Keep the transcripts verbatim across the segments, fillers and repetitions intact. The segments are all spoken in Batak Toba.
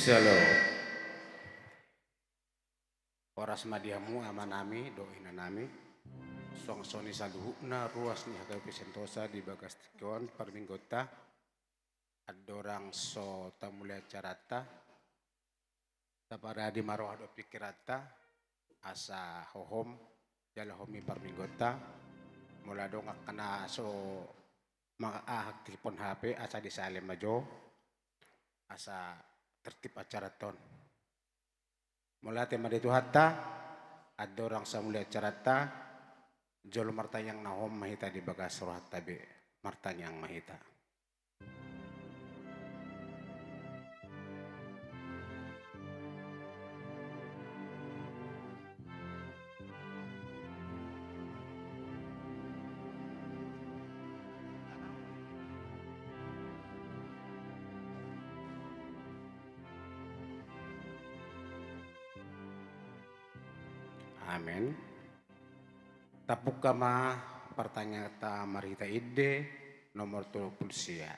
Shalom. Horas ma di hamu amanami dohot inanami. Suang songon i saluhutna ruas ni H K B P Sentosa di bagas tingki on parmingguonta. Andorang so tamulai acaranta, taparadi ma roha dohot pingkiranta asa hohom jala homi parmingguonta. Molo adong angka na so mangaktifhon H P asa disalem ma jo asa tertib acaranta on. Mauliate ma di Tuhanta. Andorang so mulai acaranta, jolo martangiang na hohom ma hita di bagas rohanta be. Martangiang ma hita. Amen. Tapungka ma partangianganta marhite ende nomor tolu pulu sia.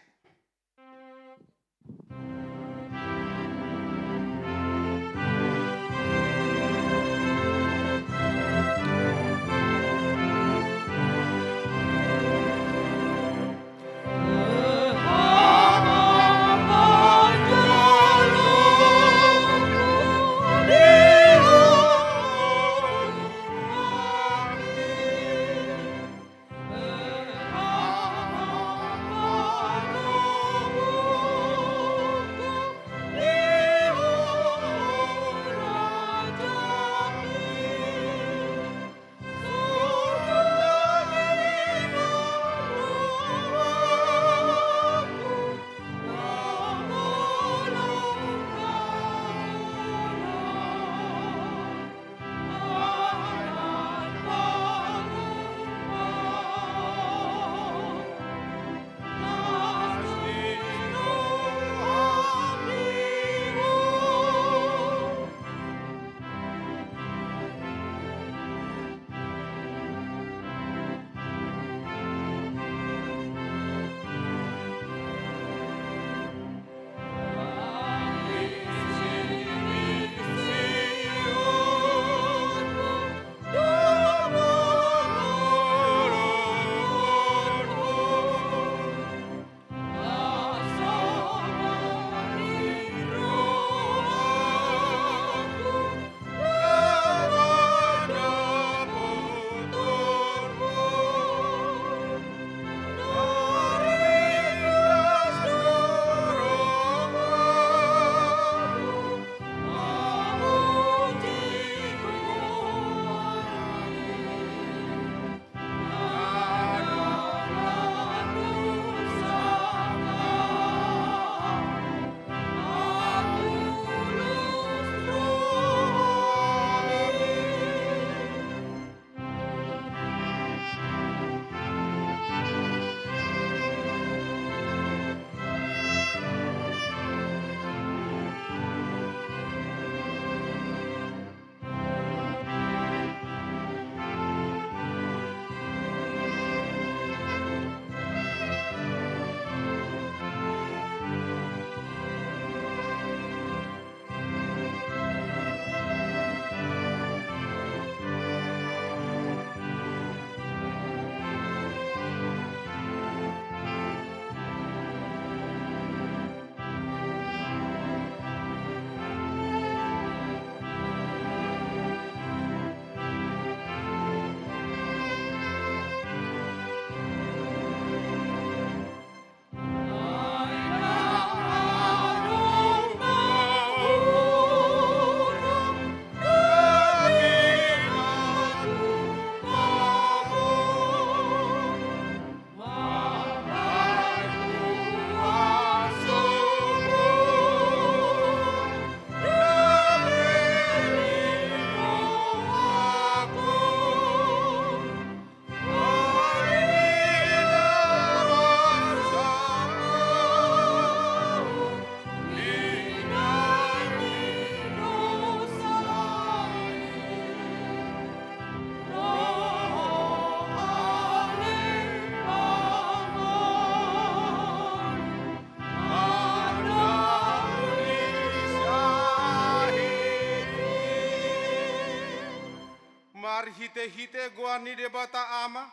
Marhitehite goar ni Debata Ama,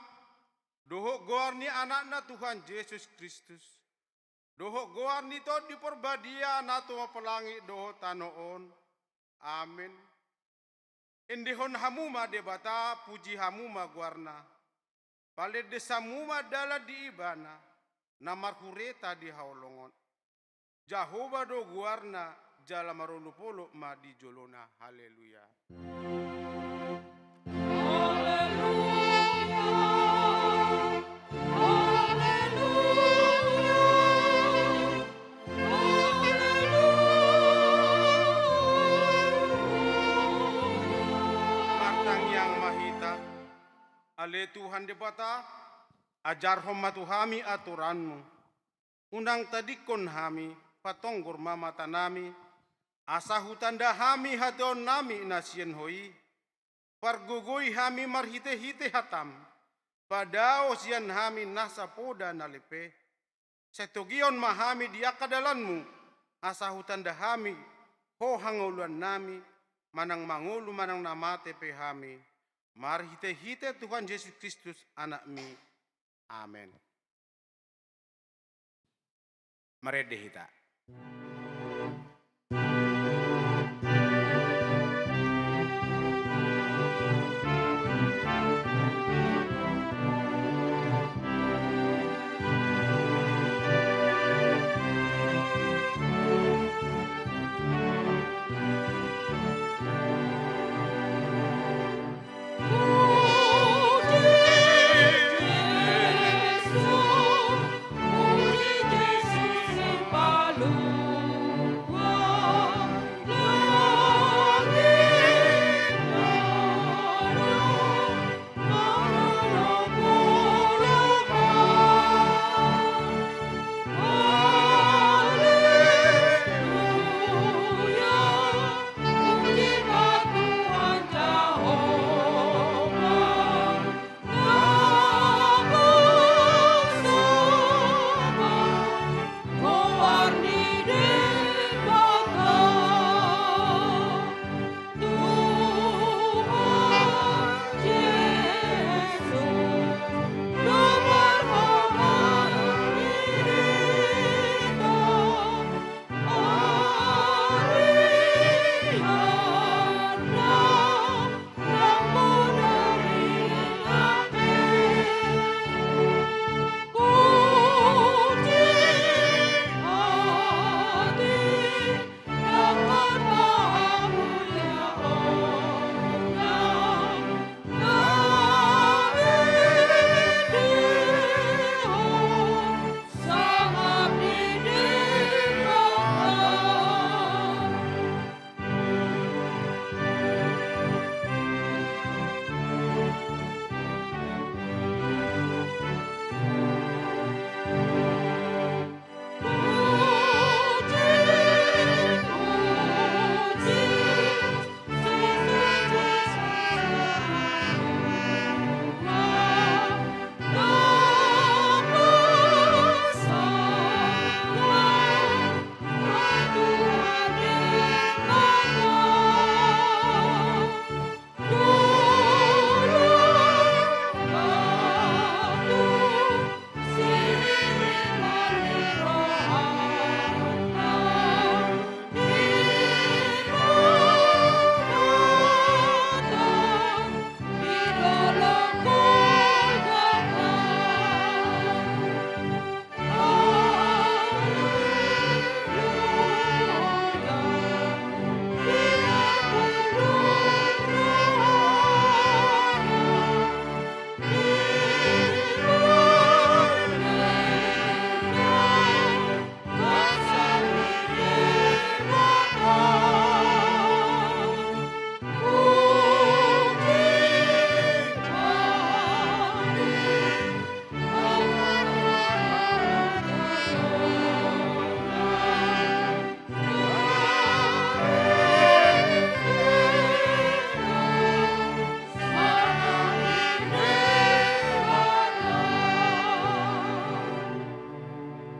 dohot goar ni Anakna Tuhan Jesus Kristus, dohot goar ni Tondi Parbadia na tumompa langit dohot tano on. Amen. Endehon hamu ma Debata, puji hamu ma goarna. Palendes hamu ma dalan di Ibana, na marhureta di haholongon. Jahowa do goarna, jala marolopolop ma di jolona. Haleluya. Martangiang ma hita. Ale Tuhan Debata, ajarhon ma tu hami atoranmu. Unang tadingkon hami, patonggor ma matanami, asa hutanda hami hataionnami na sian Ho i. Pargogoi hami marhitehite hatam, padao sian hami nasa poda na lempe. Sai togihon ma hami di angka dalanmu, asa hutanda hami Ho hangoluannami, manang mangolu manang na mate pe hami, marhitehite Tuhan Jesus Kristus Anakmi. Amen. Marende hita.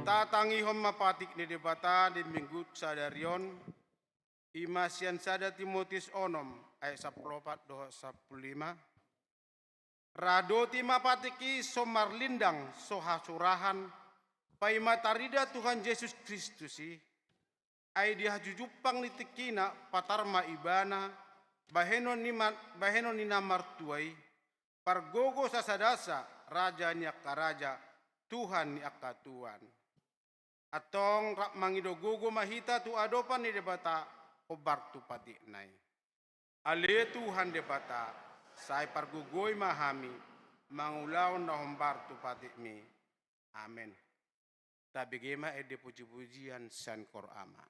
Tatangihon ma patik ni Debata di Minggu sadari on, i ma sian sada Timoteus onom ayat sampulu opat dohot sampulu lima. Radoti ma patik i so marlindang, so hasurahan, paima tarida Tuhan Jesus Kristus i, ai di hajujumpang ni tingkina patar ma ibana, bahenon ni ma-, bahenon ni na martua i, pargogo sasadasa, raja ni angka raja, Tuhan ni angka tuan. Antong rap mangido gogo ma hita tu adopan ni Debata, hombar tu patikna i. Ale Tuhan Debata, sai pargogoi ma hami, mangulahon na hombar tu patikmi. Amen. Tabege ma ende pujipujian sian Koor Ama.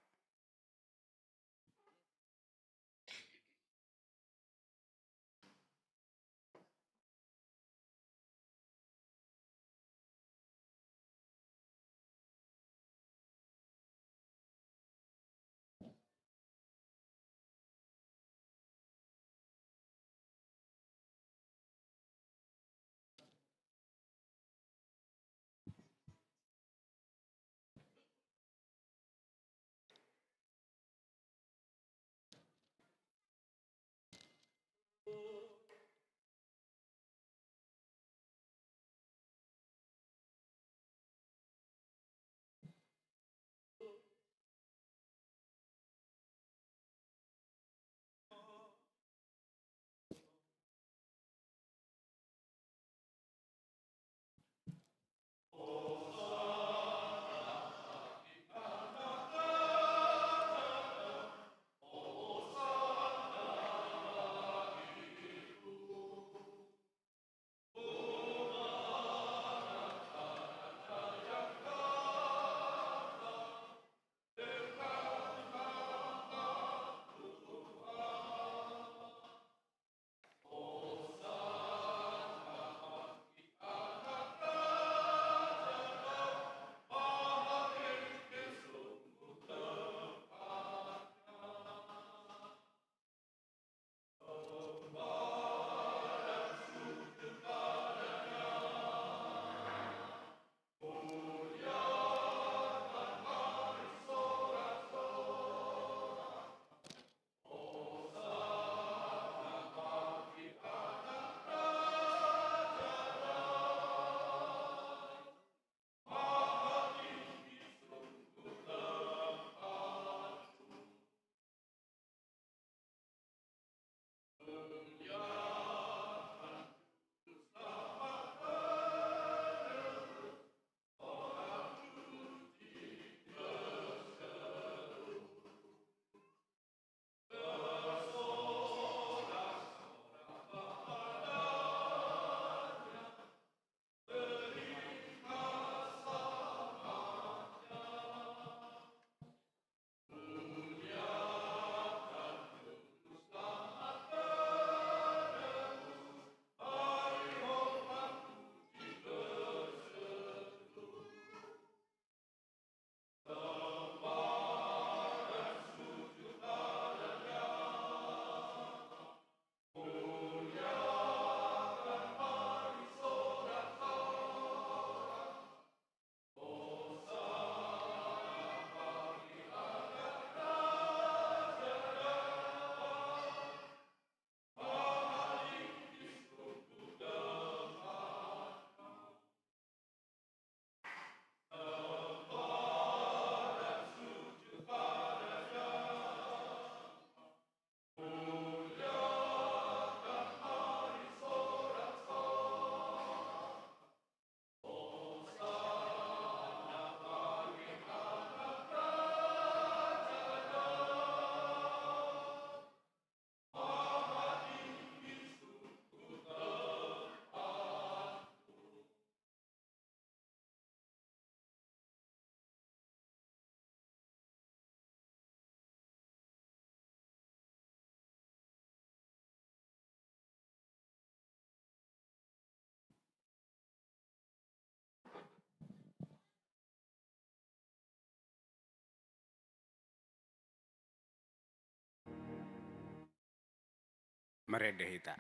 Marende hita.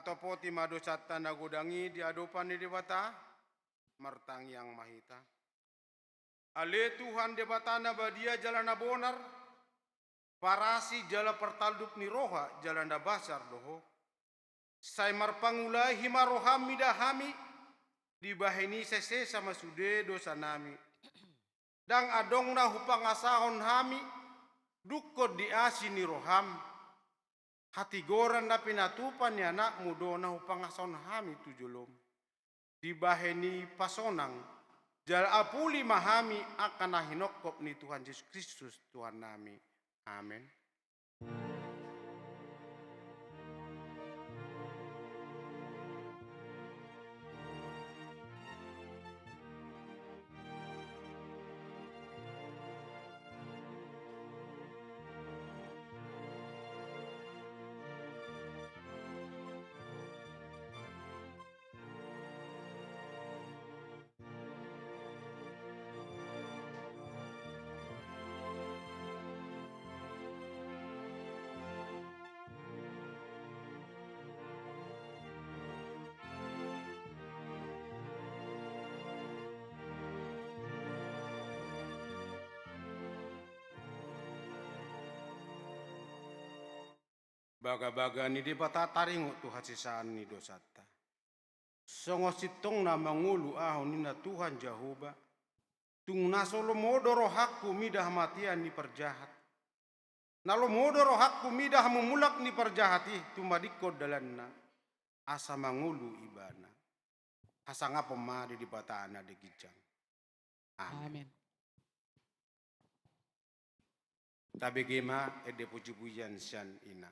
Topoti ma dosanta na godang i di adopan ni Debata. Martangiang ma hita. Ale Tuhan Debata na badia jala na bonar, parasi jala partandup ni roha jala na basar do Ho. Sai marpangulahi ma roham mida hami, dibahen i sai sesa ma sude dosanami. Ndang adong na hupangasahon hami, dungkon di asi ni roham. Hatigoran na pinatupa ni anakmu do na hupangasahon hami tu jolom. Dibahen i pasonang, jala apuli ma hami angka na hinongkop ni Tuhan Jesus Kristus Tuhannami. Amen. Bagabaga ni Debata taringot tu hasesaan ni dosanta. Songon sintongna mangolu ahu ninna Tuhan Jahowa, tung na so lomo do rohangku mida hamatean ni parjahat. Na lomo do rohangku mida hamumulak ni parjahat i, tumadingkon dalanna, asa mangolu ibana. Hasangapon ma di Debata na di ginjang. Amen. Amen. Tabege ma ende pujipujian sian ina.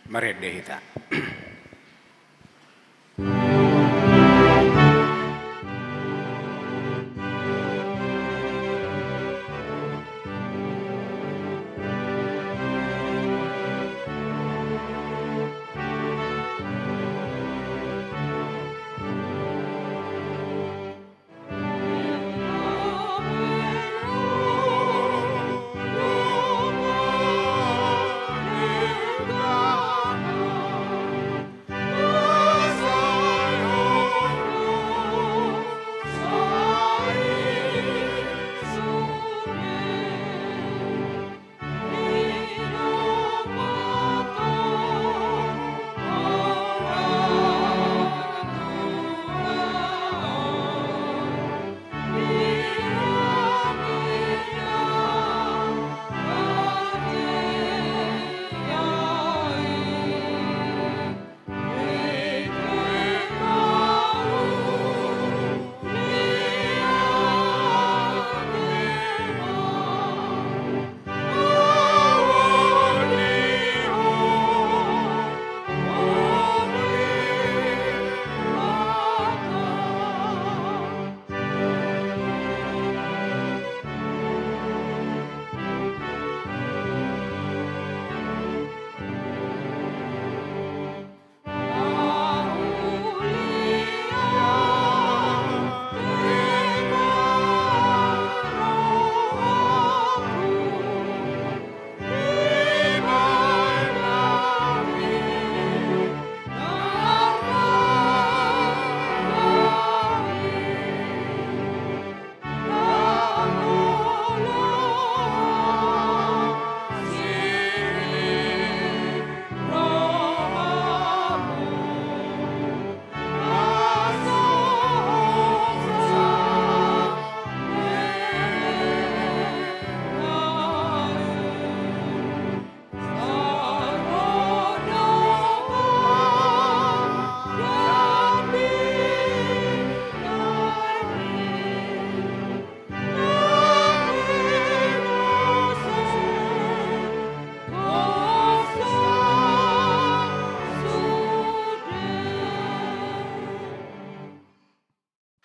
Marende hita.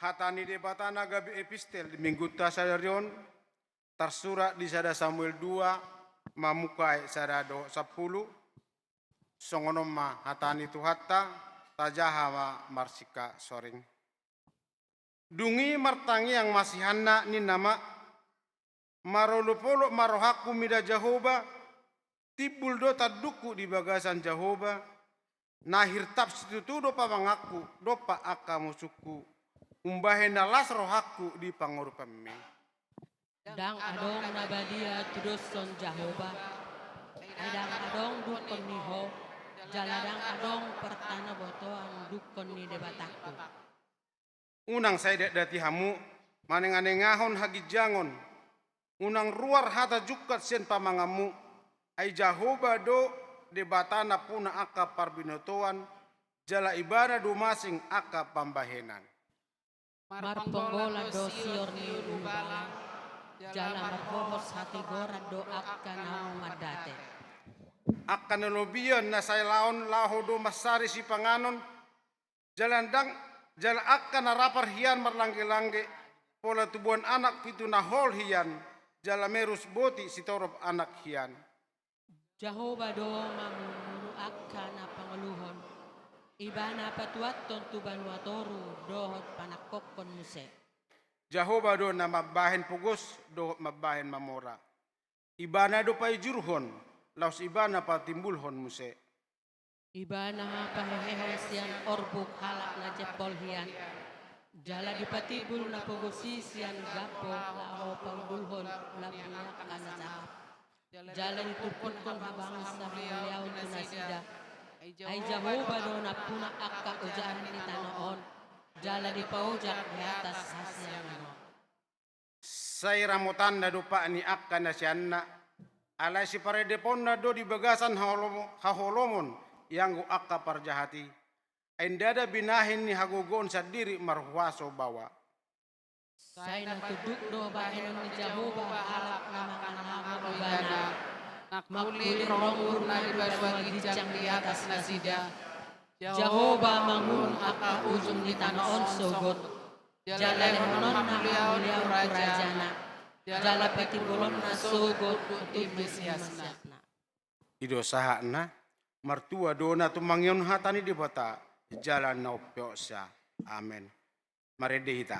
Hata ni Debata na gabe epistel di Minggunta sadari on, tarsurat di sada Samuel dua, mamungka ayat sada dohot sampulu. Songon on ma hata ni Tuhanta, tajaha ma marsingkat soring. Dung i martangiang ma si Hanna, ninna ma: Marolopolop ma rohangku mida Jahowa, timbul do tandungku di bagasan Jahowa, na hirtap situtu do pamanganku dompak angka musungku, umbahen na las rohangku di pangurupanmi. Ndang adong na badia tudoshon Jahowa, ai ndang adong dungkon ni Ho, jala ndang adong partanabotoan dungkon ni Debatangku. Unang sai datdati hamu manenganengahon haginjangon, unang ruar hata jungkat sian pamanganmu, ai Jahowa do Debata nampuna angka parbinotoan, jala Ibana do masing angka pambahenan. Marponggolan do sior ni ulubala, jala marhohos hatigoran do angka naung mandate. Angka na lobian na sai laon laho do mansari sipanganon, jala ndang, jala angka na rapar hian marlanggelangge, pola tubuan anak pitu na hol hian, jala merus boti sitorop anak hian. Jahowa do mamungunu angka na pangoluhon, Ibana patuathon tu banua toru dohot panangkokhon muse. Jahowa do na mambahen pogos dohot mambahen mamora, Ibana do paijurhon, laos Ibana patimbulhon muse. Ibana pahehehon sian orbuk halak na jempol hian, jala dipatimbul na pogos i sian gambo laho paundulhon ulaon ni angka na sangap, jala ditumpukhon habangsa hamuliaon tu nasida. Ai Jahowa do nampuna angka ojahan ni tano on, jala dipaojak di atas hasiangan on. Sai ramotanna dompak ni angka na sianna, alai siparendeponna do di bagasan haholom-, haholomon ianggo angka parjahat i. Ai ndada binahen ni hagogoon sandiri marhuaso baoa. Sai na tunduk do bahenon ni Jahowa halak na mangalangalo Ibana, Nakmuli ro umurna di banua ginjang di atas nasida. Jahowa mangun angka ujung ni tano on sogot. Jala lehononna hamuliaon tu rajana. Jala patimbulonna sogot tu tim Mesiasna. I do sahatna. Martua do na tumangihon hata ni Debata, jala na umpeopsa. Amen. Marende hita.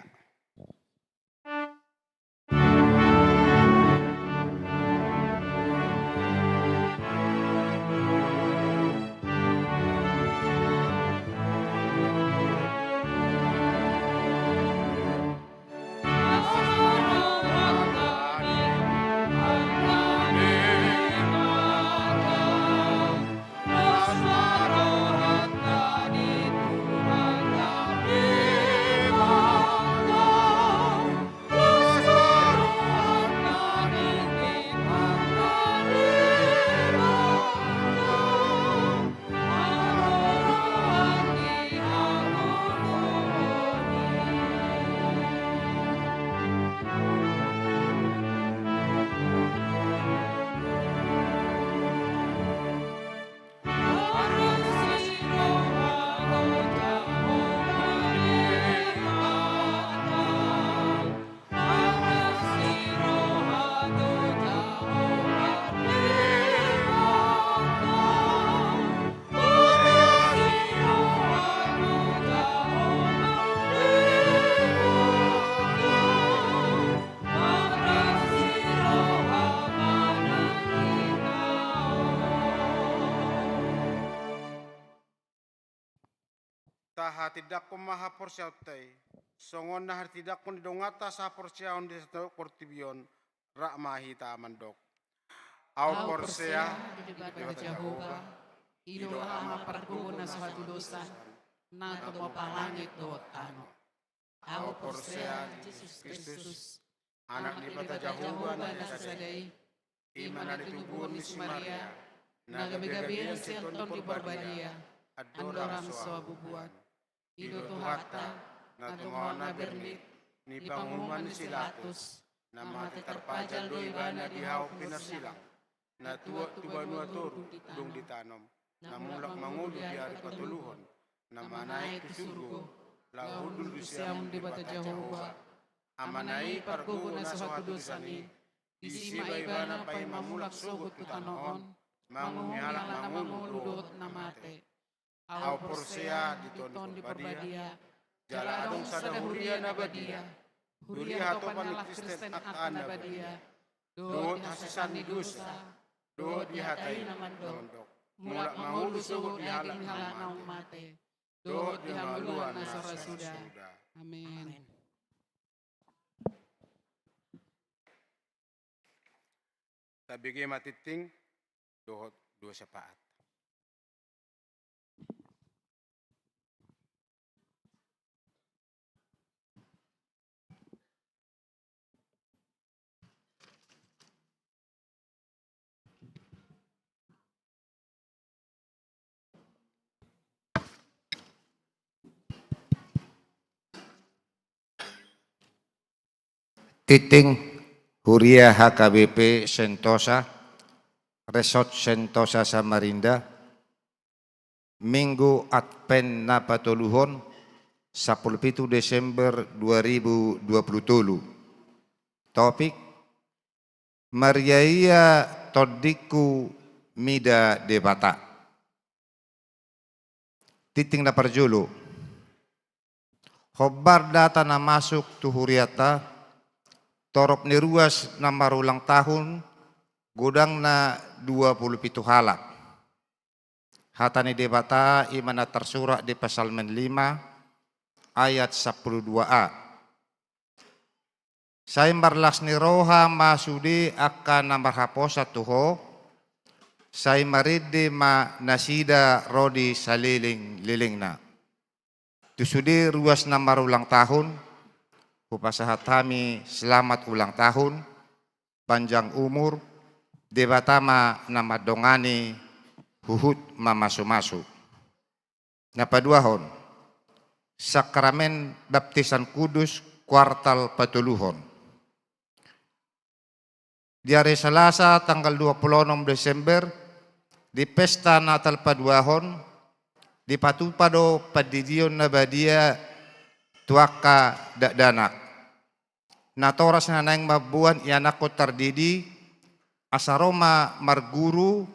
Tahatindangkon ma haporseaonta i, songon na hatindangkon ni donganta sahaporseaon di sandok portibi on, rap ma hita mandok. Au porsea di Debata Jahowa, i do Ama pargogo na so hatudosan, na tumompa langit dohot tano. Au porsea di Jesus Kristus, Anak ni Debata Jahowa na sada i, i ma na ditubuhon ni si Maria, na gabegabean sian Tondi Porbadia, andorang so habubuhan. I do Tuhanta, na tumaon na bernit, ni panguhuman ni si Pilatus, na mate tarpajal do ibana di hau pinarsilang, na tuat tu banua toru dung ditanom, na mulak mangolu di ari patoluhon, na manaek tu surgo, laho hundul di siamun Debata Jahowa. Amana i pargogo na so hatudosan i, disi ma ibana paima mulak sogot tu tano on, manguhumi halak na mangolu dohot na mate. Au porsea di Tondi Porbadia, jala adong sada huria na badia, huria hatopan ni Kristen angka na badia, dohot hasesaan ni dosa, dohot di hata i na mandok, mulak mangolu sogot di halak na mate, dohot di hangoluan na so ra suda. Amen. Tabege ma tingting dohot dua syafaat. Tingting, Huria H K B P Sentosa, Resort Sentosa Samarinda, Minggu Advent na patoluhon, sampulu pitu Desember dua ribu dua puluh tolu. Topik: Maria ia tondingku mida Debata. Tingting na parjolo. Hombar data na masuk tu hurianta, torop ni ruas na marulang tahun, godangna dua pulu pitu halak. Hata ni Debata i ma na tarsurat di Psalmen lima ayat sampulu dua a. Sai marlas ni roha ma sude angka na marhaposan tu Ho, sai marende ma nasida ro di salelenglelengna. Tu sude ruas na marulang tahun, hupasahat hami selamat ulang tahun, panjang umur, Debata ma na mandongani, huhut mamasumasu. Na paduahon, Sakramen Baptisan Kudus kuartal patoluhon. Di ari Salasa tanggal dua pulu onom Desember, di pesta Natal paduahon, dipatupa do pandidion na badia tu angka dakdanak. Natoras na naeng mamboan ianakhon tardidi, asa ro ma marguru,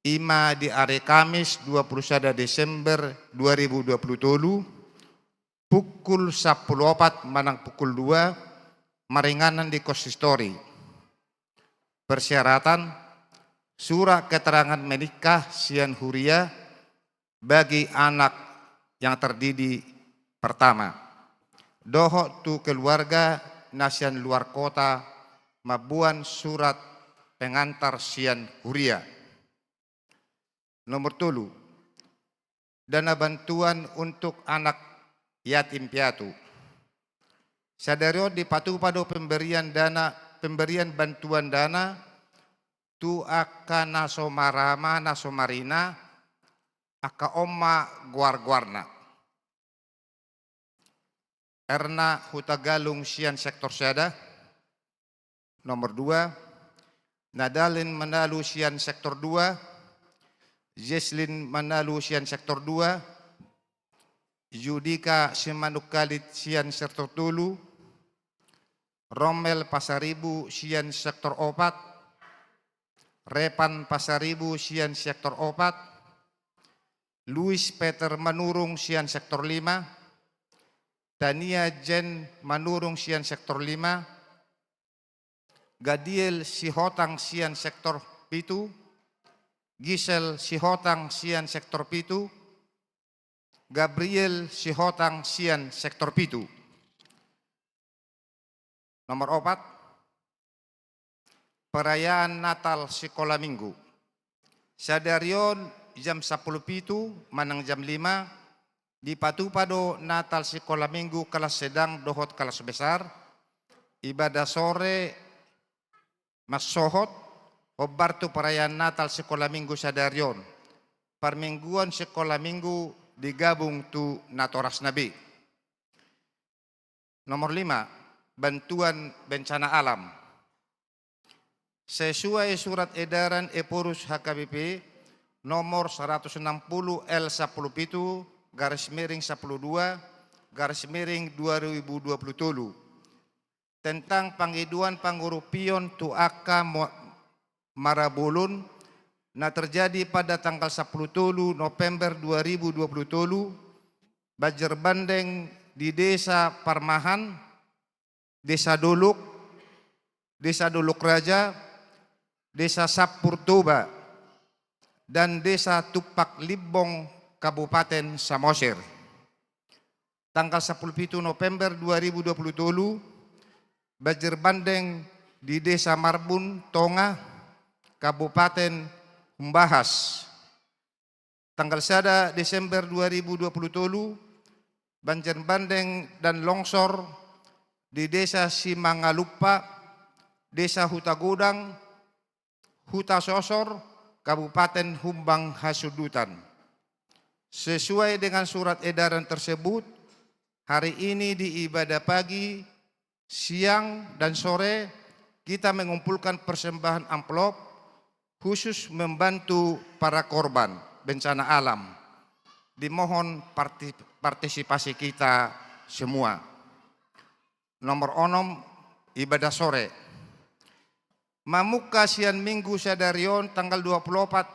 i ma di ari Kamis dua pulu sada Desember dua ribu dua pulu tolu, pukul sampulu opat manang pukul dua, maringanan di konsistori. Persyaratan: surat keterangan menikah sian huria bagi anak yang terdidi pertama, dohot tu keluarga na sian luar kota mamboan surat pengantar sian huria. Nomor tolu, dana bantuan untuk anak yatim piatu. Sadari on dipatupa do pemberian dana, pemberian bantuan dana tu angka na so marama, na so marina, angka on ma goar-goarna: Erna Hutagalung sian sektor sada. Nomor dua, Nadalin Manalu sian sektor dua, Jeslin Manalu sian sektor dua, Judika Simanungkalit sian sektor tolu, Romel Pasaribu sian sektor opat, Repan Pasaribu sian sektor opat, Luis Peter Manurung sian sektor lima, Tania Jen Manurung sian sektor lima, Gadiel Sihotang sian sektor pitu, Gisel Sihotang sian sektor pitu, Gabriel Sihotang sian sektor pitu. Nomor opat, perayaan Natal Sikola Minggu. Sadari on jam sampulu pitu manang jam lima, dipatupa do Natal Sikola Minggu kelas sedang dohot kelas besar, ibadah sore mansohot, hombar tu perayaan Natal Sikola Minggu sadari on. Parmingguon Sikola Minggu digabung tu natorasna be. Nomor lima, bantuan bencana alam. Sesuai surat edaran Ephorus H K B P nomor seratus enam puluh L sampulu pitu garis miring sampulu dua garis miring dua ribu dua pulu tolu, tentang pangidoan pangurupion tu angka mo-, marabolon na terjadi pada tanggal sampulu tolu November dua ribu dua pulu tolu, banjir bandeng di Desa Parmahan, Desa Dolok, Desa Dolok Raja, Desa Sampur Toba, dan Desa Tumpak Limbong, Kabupaten Samosir. Tanggal sampulu pitu November dua ribu dua pulu tolu, banjir bandeng di Desa Marbun Tonga, Kabupaten Humbahas. Tanggal sada Desember dua ribu dua pulu tolu, banjir bandeng dan longsor di Desa Simangalumpa, Desa Hutagodang, Hutasosor, Kabupaten Humbang Hasundutan. Sesuai dengan surat edaran tersebut, hari ini di ibadah pagi, siang, dan sore, kita mengumpulkan persembahan amplop khusus membantu para korban bencana alam. Dimohon parti-, partisipasi kita semua. Nomor onom, ibadah sore. Mamungka sian Minggu sadari on tanggal dua pulu opat,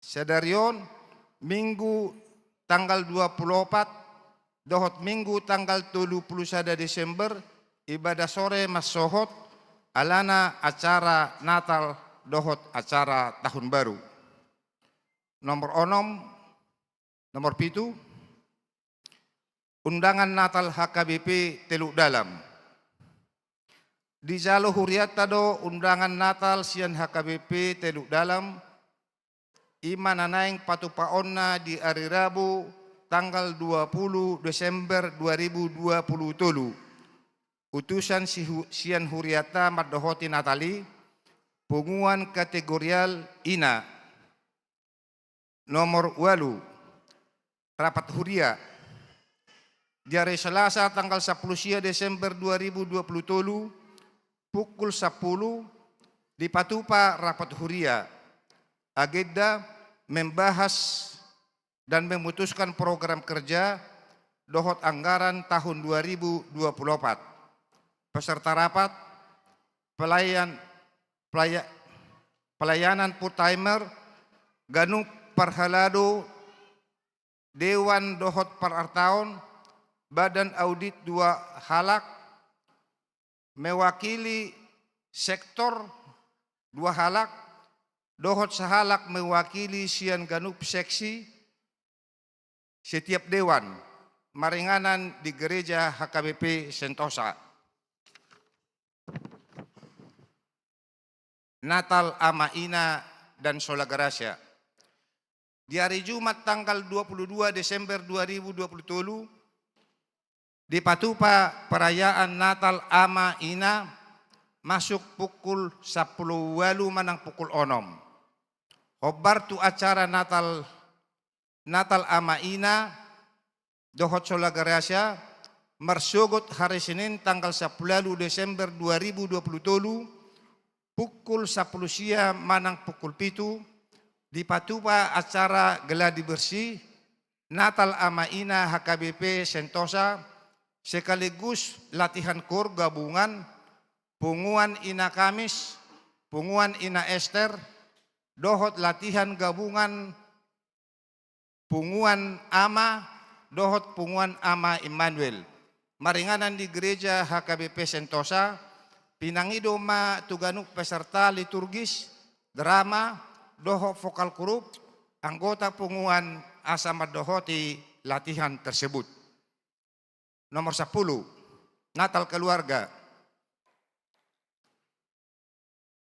sadari on, Minggu tanggal dua pulu opat, dohot Minggu tanggal tolu pulu sada Desember, ibadah sore mansohot, alana acara Natal dohot acara Tahun Baru. Nomor onom, nomor pitu, undangan Natal H K B P Teluk Dalam. Dijalo hurianta do undangan Natal sian H K B P Teluk Dalam, i ma na naeng patupaonna di ari Rabu tanggal dua pulu Desember dua ribu dua pulu tolu. Utusan si hu-, sian hurianta mandohoti Natal i, punguan kategorial ina. Nomor ualu, rapat huria. Di ari Salasa tanggal sampulu sia Desember dua ribu dua pulu tolu, pukul sampulu, dipatupa rapat huria. Agenda: membahas dan memutuskan program kerja dohot anggaran tahun dua ribu dua puluh opat. Peserta rapat: pelayan, pelaya-, pelayanan full timer, ganup parhalado, dewan dohot parartaon, badan audit dua halak, mewakili sektor dua halak, dohot sahalak mewakili sian ganup seksi setiap dewan, maringanan di Gereja H K B P Sentosa. Natal Ama Ina dan Sola Gratia. Di hari Jumat tanggal dua puluh dua Desember dua ribu dua puluh tolu, dipatupa perayaan Natal Ama Ina masuk pukul sampulu ualu manang pukul onom. Hombar tu acara Natal, Natal Ama Ina dohot Sola Gratia, marsogot hari Senin tanggal sampulu ualu Desember dua ribu dua puluh tolu, pukul sampulu sia manang pukul pitu, dipatupa acara gladi bersih Natal Ama Ina H K B P Sentosa, sekaligus latihan koor gabungan, punguan Ina Kamis, punguan Ina Ester, dohot latihan gabungan punguan Ama dohot punguan Ama Immanuel, maringanan di Gereja H K B P Sentosa. Pinangido ma tu ganup peserta liturgis, drama, dohot vokal grup, anggota punguan asa mandohoti latihan tersebut. Nomor sampulu, Natal keluarga.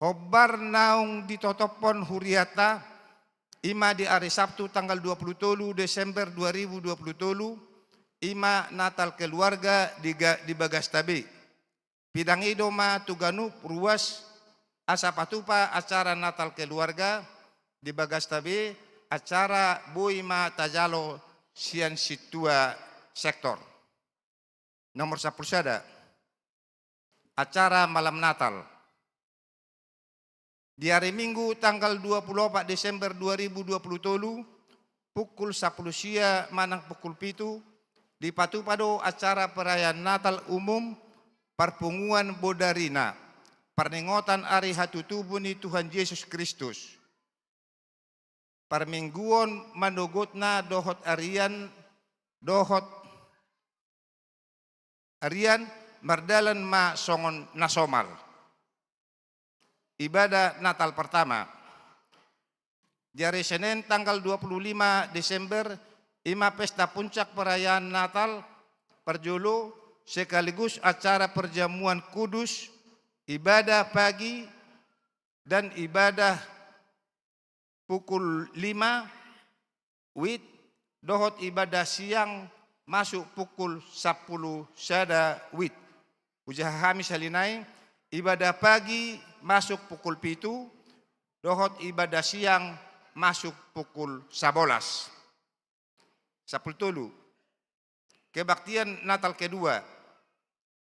Hombar naung ditotophon hurianta, i ma di ari Sabtu tanggal dua puluh tolu Desember dua ribu dua puluh tolu, i ma Natal keluarga di ga-, di bagasta be. Pinangido ma tu ganup ruas asa patupa acara Natal keluarga di bagasta be, acara boi ma tajalo sian sintua sektor. Nomor sampulu sada, acara malam Natal. Di ari Minggu tanggal dua puluh opat Desember dua ribu dua puluh tolu, pukul sampulu sia manang pukul pitu, dipatupa do acara perayaan Natal umum parpunguan Bodarina, parningotan ari hatutubu ni Tuhan Jesus Kristus. Parmingguon manogotna dohot arian, dohot arian mardalan ma songon na somal. Ibadah Natal pertama. Di ari Senin tanggal dua puluh lima Desember, i ma pesta puncak perayaan Natal parjolo, sekaligus acara perjamuan kudus, ibadah pagi, dan ibadah pukul lima wit, dohot ibadah siang masuk pukul sampulu sada wit. Ujaha hami sahali nai, ibadah pagi masuk pukul pitu, dohot ibadah siang masuk pukul sabolas. Sampulu tolu. Kebaktian Natal kedua.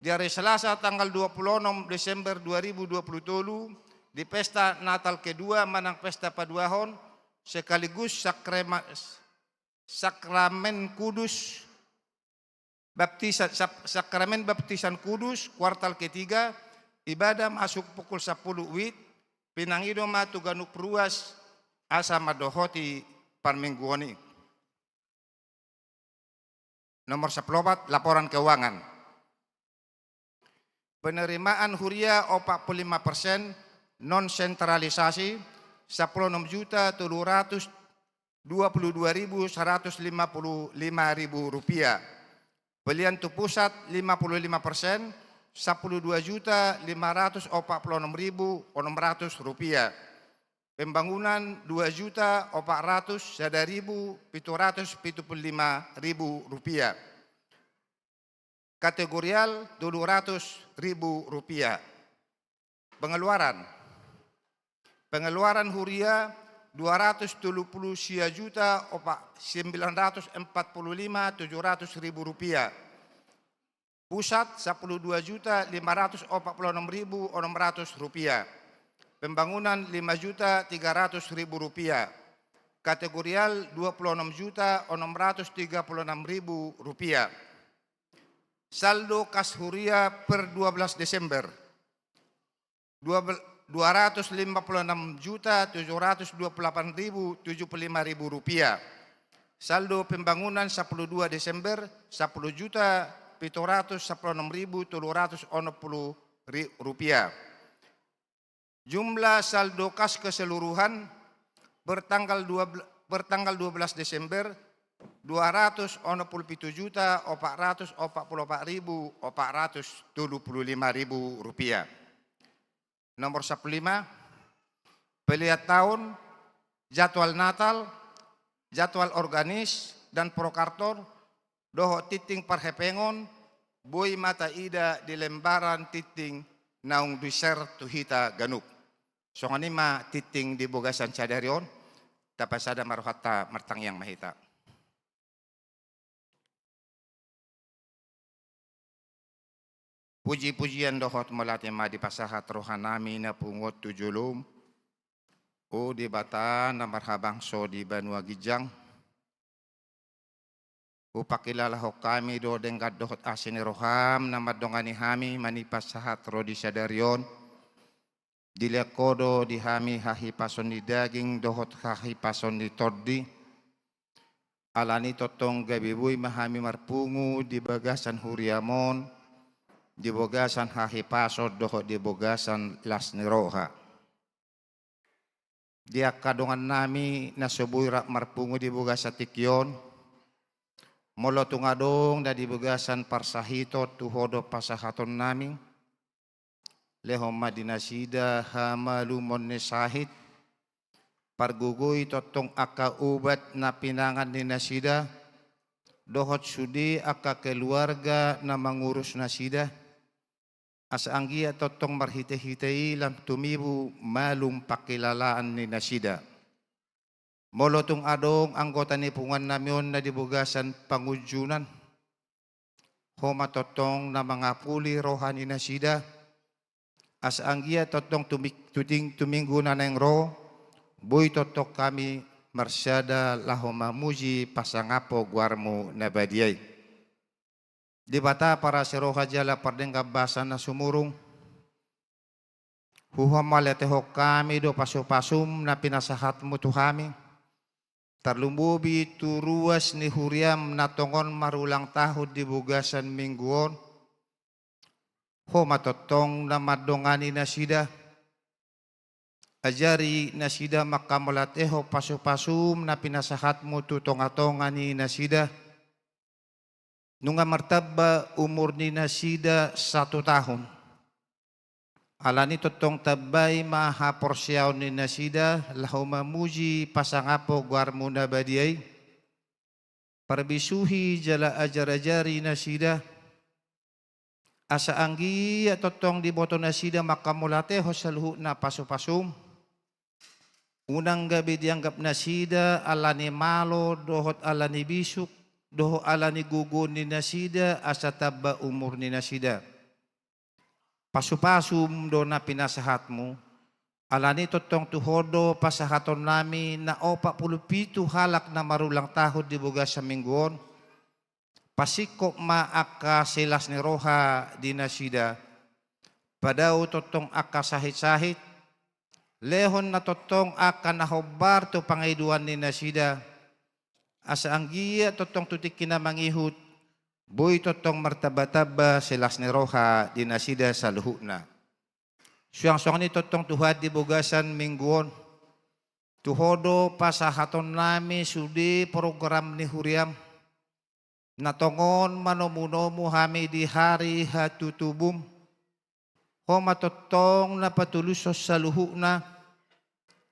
Di ari Selasa tanggal dua puluh onom Desember dua ribu dua puluh tolu, di pesta Natal kedua manang pesta paduahon, sekaligus sakrema-, sakramen kudus, baptisa-, sap-, sakramen baptisan kudus, kuartal ketiga, ibadah masuk pukul sampulu wit, pinangido ma tu ganup ruas asa mandohoti parmingguon i. Nomor sampulu opat, laporan keuangan. Penerimaan huria opat puluh lima persen, non sentralisasi, sampulu onom juta tolu ratus dua puluh dua ribu seratus lima puluh lima ribu rupiah. Pelean tu pusat lima puluh lima persen, sampulu dua juta lima ratus opat puluh onom ribu onom ratus rupiah. Pembangunan dua juta opat ratus sada ribu pitu ratus pitu puluh lima ribu rupiah. Kategorial tolu ratus ribu rupiah. Pengeluaran. Pengeluaran huria dua ratus tolu puluh sia juta opat, sembilan ratus empat puluh lima tujuh ratus ribu rupiah. Pusat, sepuluh dua juta lima ratus empat puluh enam ribu enam ratus rupiah. Pembangunan, lima juta tiga ratus ribu rupiah. Kategorial, dua puluh enam juta enam ratus tiga puluh enam ribu rupiah. Saldo kas huria per dua belas Desember, dua bel-, dua ratus lima puluh enam juta tujuh ratus dua puluh delapan ribu tujuh puluh lima ribu rupiah. Saldo pembangunan sepuluh dua Desember, sepuluh juta pitu ratus sepuluh enam ribu tolu ratus onom puluh ri-, rupiah. Jumlah saldo kas keseluruhan per tanggal dua bel-, per tanggal dua belas Desember, dua ratus onom puluh pitu juta opat ratus opat puluh opat ribu opat ratus tolu puluh lima ribu rupiah. Nomor sepuluh lima, pelean taon, jadwal Natal, jadwal organis dan prokartor, dohot tingting parhepengon, boi ma taida di lembaran tingting naung di-share tu hita ganup. Songon i ma tingting di bagasan sadari on, tapasada ma rohanta martangiang ma hita. Puji-pujian dohot mauliate ma dipasahat rohanami na pungu on tu jolom, o Debata na marhabangso di banua ginjang. Hupangkilalahon hami do denggan dohot asi ni roham na mandongani hami manipasahat ro di sadari on. Dilehon Ho do di hami hahipason ni daging dohot hahipason ni tondi. Alani tongtong gabe boi ma hami marpungu di bagasan huriam on, di bagasan hahipason dohot di bagasan las ni roha. Di angka dongannami na so boi rap marpungu di bagasan tingki on, molo tung adong na di bagasan parsahiton tu Ho do pasahatonnami, lehon ma di nasida hamalumon ni sahit, pargogoi tongtong angka ubat na pinangan ni nasida, dohot sude angka keluarga na mangurus nasida, asa anggiat tongtong marhite-hite i lam tumibu malum pangkilalaan ni nasida. Molo tung adong anggota ni punguannami on na di bagasan pangunjunan, Ho ma tongtong na mangapuli roha ni nasida, asa anggiat tongtong tumi-, tuting-, tu minggu na naeng ro, boi tongtong hami marsada laho mamuji pasangaphon goarmu na badia i. Debata parasi roha jala pardenggan basa na sumurung, huhamauliatehon hami do pasu-pasum na pinasahatmu tu hami, tarlumobi tu ruas ni huriam na tongon marulang tahun di bagasan minggu on. Ho ma tongtong na mandongani nasida, ajari nasida manghamauliatehon pasu-pasum na pinasahatmu tu tonga-tonga ni nasida. Nunga martamba umur ni nasida satu tahun. Alani tongtong tambai ma haporseaon ni nasida laho mamuji pasangaphon goarmu na badia i. Parbisuhi jala ajar-ajari nasida, asa anggiat tongtong diboto nasida manghamauliatehon saluhutna pasu-pasum. Unang gabe dianggap nasida alani malo dohot alani bisuk, dohot alani gogo ni nasida asa tamba umur ni nasida. Pasu-pasum do na pinasahatmu, alani tongtong tu Ho do pasahatonnami na opat pulu pitu halak na marulang tahun di bagasan minggu on. Pasingkop ma angka silas ni roha di nasida. Padao tongtong angka sahit-sahit, lehon na tongtong angka na hombar tu pangidoan ni nasida, asa anggiat tongtong tu tingki na mangihut, boi tongtong martamba-tamba silas ni roha di nasida saluhutna. Suang songon i tongtong Tuhan di bagasan minggu on, tu Ho do pasahatonnami sude program ni huriam, na tongon manomu-nomu hami di ari hatutubum. Ho ma tongtong na patulushon saluhutna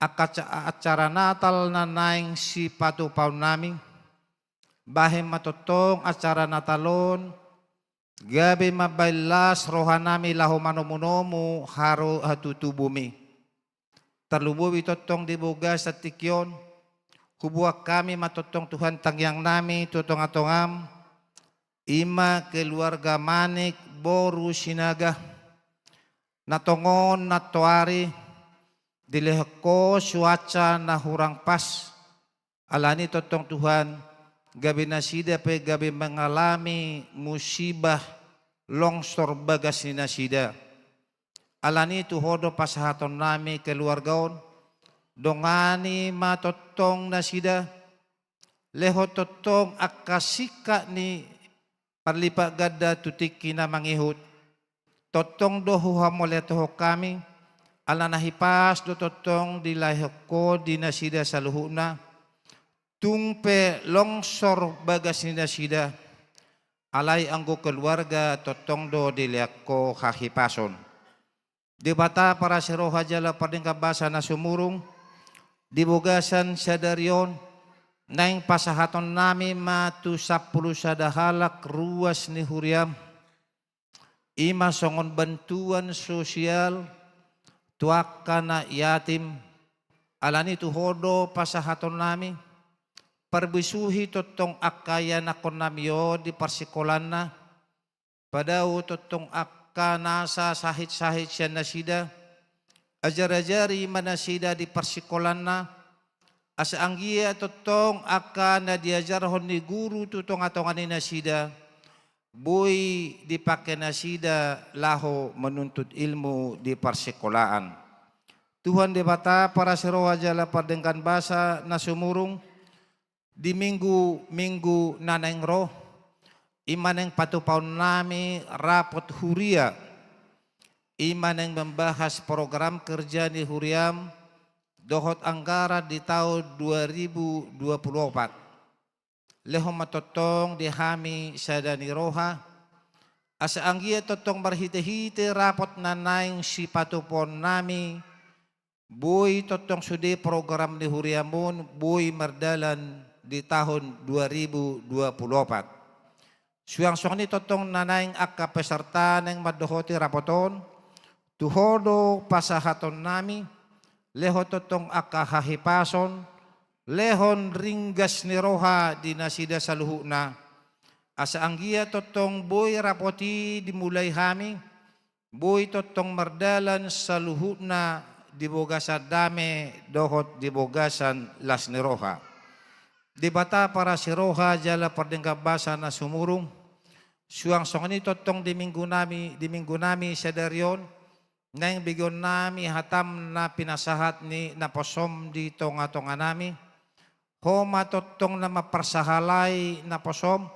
angka aca-, acara Natal na naeng sipatupaonnami. Bahen ma tongtong acara Natal on, gabe mambahen las rohanami laho manomu-nomu haro hatutubum i. Tarlumobi tongtong di bagasan tingki on, huboan hami ma tongtong Tuhan tangiangnami tu tonga-tongam, I ma keluarga Manik boru Sinaga, na tongon nantoari dilehon Ho cuaca na hurang pas. Alani tongtong Tuhan, gabe nasida pe gabe mangalami musibah longsor bagas ni nasida. Alani tu Ho do pasahatonnami keluarga on, dongani ma tongtong nasida, lehon tongtong angka singkat ni parlipat ganda tu tingki na mangihut. Tongtong do huhamauliatehon hami, ala na hipas do tongtong dilehon Ho di nasida saluhutna, tung pe longsor bagas ni nasida, alai anggo keluarga tongtong do dilehon Ho hahipason. Debata parasi roha jala pardenggan basa na sumurung, di bagasan sadari on, naeng pasahatonnami ma tu sampulu sada halak ruas ni huriam, i ma songon bantuan sosial tu angka na yatim, alani tu Ho do pasahatonnami, parbisuhi tongtong angka ianakkonnami on di parsikolanna, padao tongtong angka nasa sahit-sahit sian nasida, ajar-ajari ma nasida di parsikolanna, asa anggiat tongtong angka na diajarhon ni guru tu tonga-tonga ni nasida, boi dipake nasida laho manuntut ilmu di parsikolaan. Tuhan Debata parasi roha jala pardenggan basa na sumurung, di minggu-minggu na naeng ro, i ma naeng patupaonnami rapot huria, i ma naeng membahas program kerja ni huriam dohot anggaran di taon dua ribu dua puluh opat. Lehon ma tongtong di hami sada ni roha, asa anggiat tongtong marhite-hite rapot na naeng sipatupaonnami, boi tongtong sude program ni huriam on boi mardalan di taon dua ribu dua puluh opat. Suang songon i tongtong na naeng angka peserta naeng mandohoti rapot on, tu Ho do pasahatonnami, lehon tongtong angka hahipason, lehon ringgas ni roha di nasida saluhutna, asa anggiat tongtong boi rapot i dimulai hami, boi tongtong mardalan saluhutna di bagasan dame dohot di bagasan las ni roha. Debata parasi roha jala pardenggan basa na sumurung, suang songon i tongtong di minggunami, di minggunami sadari on, naeng begeonnami hatam na pinasahat ni naposom di tonga-tonganami. Ho ma tongtong na mamparsahalai naposom,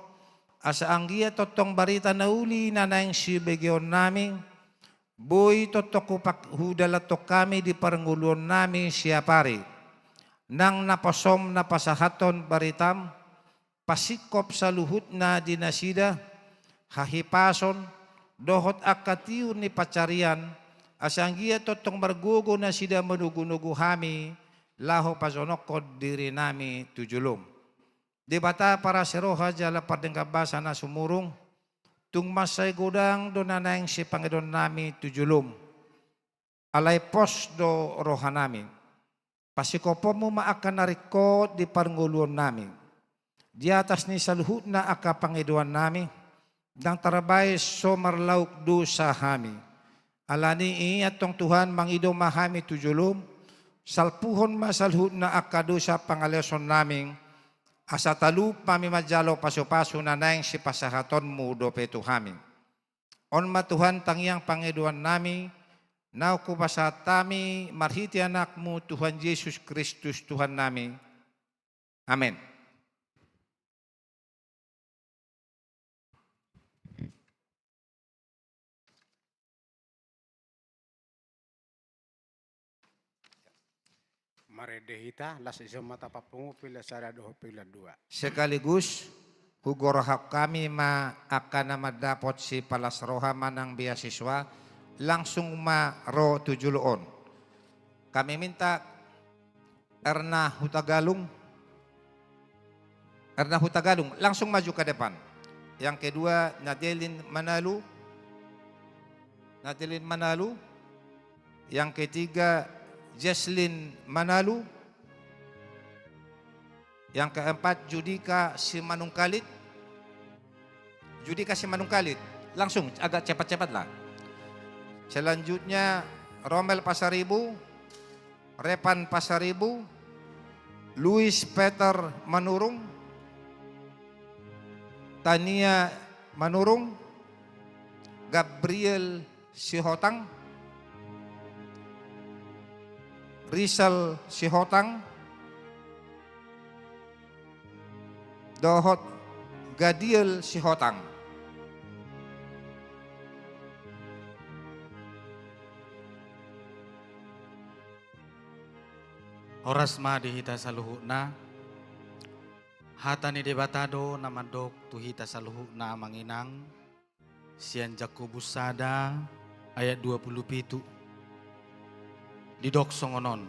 asa anggiat tongtong barita na uli na naeng sibegeonnami, boi tongtong hupak-, hudalanhon hami di parngoluonnami siapari. Nang naposom na pasahathon baritam, pasingkop saluhutna di nasida, hahipason, dohot angka tiur ni pansarian, asa anggiat tongtong margogo nasida manogu-nogu hami, laho pajonokhon dirinami tu jolom. Debata parasi roha jala pardenggan basa na sumurung, tung mansai godang do na naeng sipangidoonnami tu jolom. Alai pos do rohanami. Pasingkoponmu ma angka na ringkot di parngoluonnami. Di atas ni saluhutna angka pangidoannami, ndang tarbaen so marlauk dosa hami. Alani i antong Tuhan, mangido ma hami tu jolom, salpuhon ma saluhutna angka dosa pangalaosonnami, asa talup hami manjalo pasu-pasu na naeng sipasahatonmu dope tu hami. On ma Tuhan tangiang pangidoannami, naung hupasahat hami marhite Anakmu Tuhan Jesus Kristus Tuhannami. Amen. Marende hita, las ison ma tapapungu pilar sada dohot pilar dua. Sekaligus, hugorahon hami ma angka na mandapot sipalas roha manang beasiswa, langsung ma ro tu jolo on. Kami minta Erna Hutagalung. Erna Hutagalung, langsung maju ke depan. Yang kedua, Nadelin Manalu. Nadelin Manalu. Yang ketiga, Jesslyn Manalu. Yang keempat, Judika Simanungkalit. Judika Simanungkalit. Langsung, agak cepat-cepatlah. Selanjutnya, Romel Pasaribu, Repan Pasaribu, Luis Peter Manurung, Tania Manurung, Gabriel Sihotang, Rizal Sihotang, dohot Gadiel Sihotang. Horas ma di hita saluhutna. Hata ni Debata do na mandok tu hita saluhutna, Amang Inang, sian Jakobus sada ayat dua pulu pitu. Didok songon on: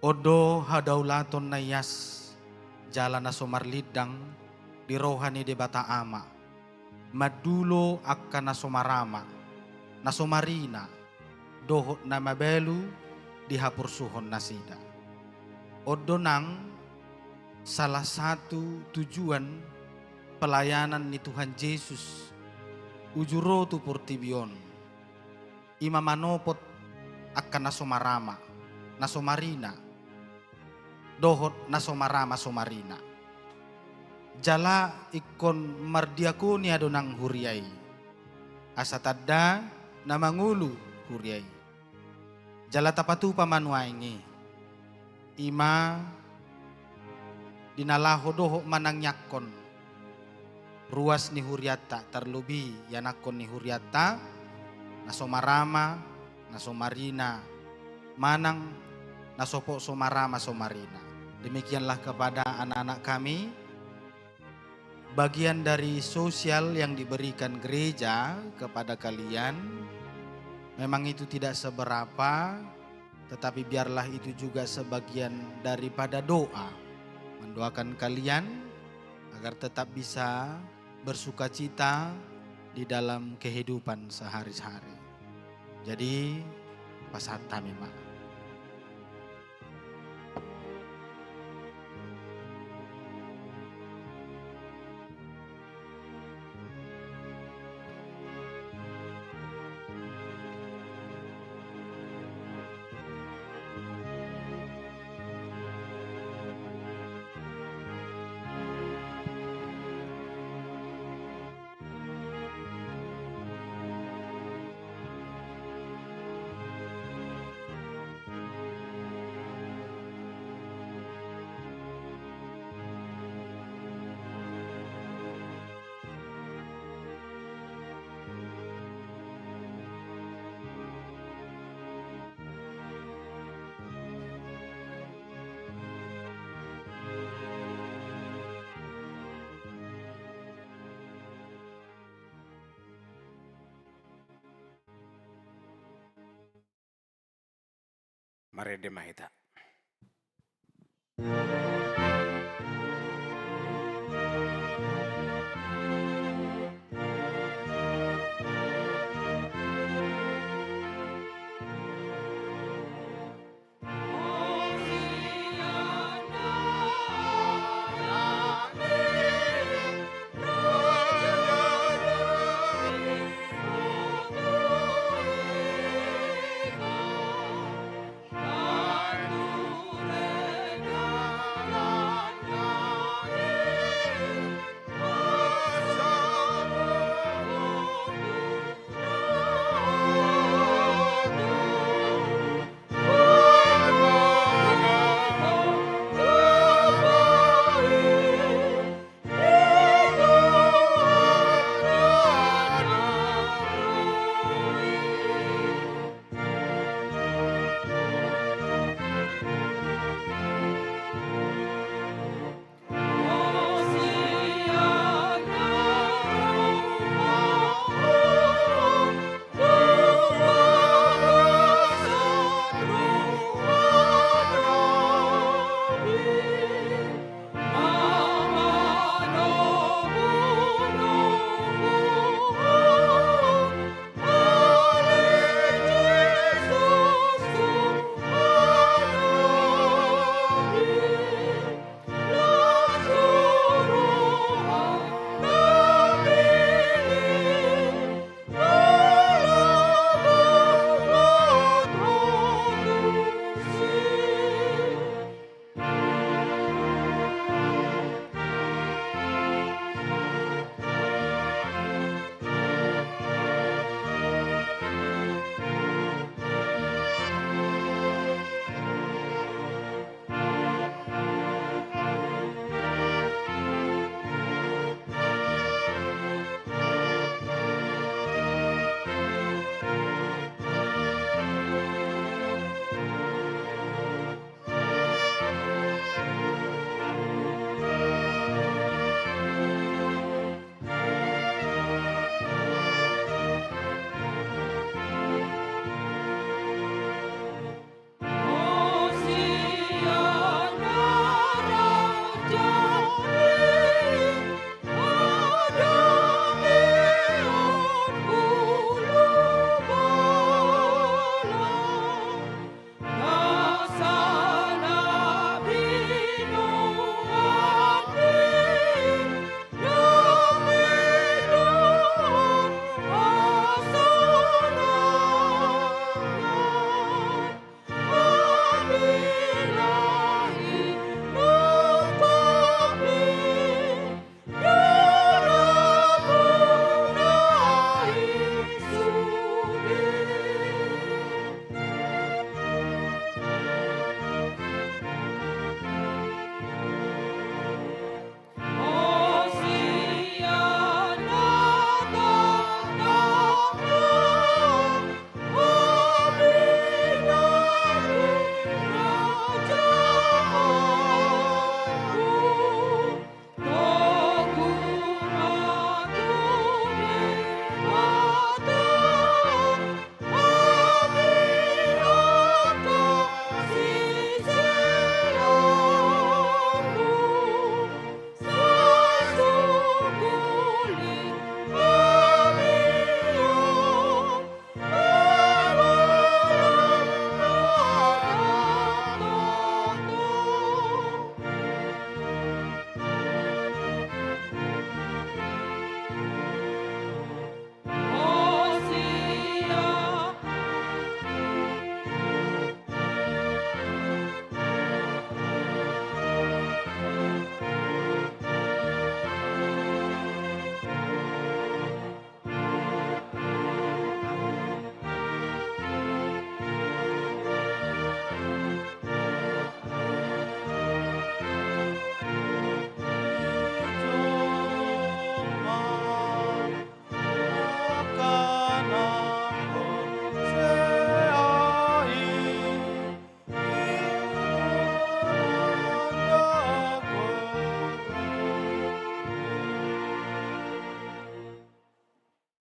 On do hadaulaton na ias jala na so marlindang di roha ni Debata Ama, mandulo angka na so marama, na so marina, dohot na mabalu di haporsuhon nasida. On do nang salah satu tujuan pelayanan ni Tuhan Jesus uju ro tu portibi on, i ma manopot angka na so marama, na so marina, dohot na so marama so marina. Jala ingkon mardiakonia do nang huria i, asa tanda na mangolu huria i. Jala tapatupa ma nuaeng i, i ma di na laho dohot manangiangkon ruas ni hurianta, tarlobi ianakkon ni hurianta, na so marama, na so marina, manang na so po so marama so marina. Demikianlah kepada anak-anak kami, bagian dari sosial yang diberikan gereja kepada kalian, memang itu tidak seberapa, tetapi biarlah itu juga sebagian daripada doa, mendoakan kalian agar tetap bisa bersukacita di dalam kehidupan sehari-hari. Jadi, pasahat hami ma. Marende ma hita.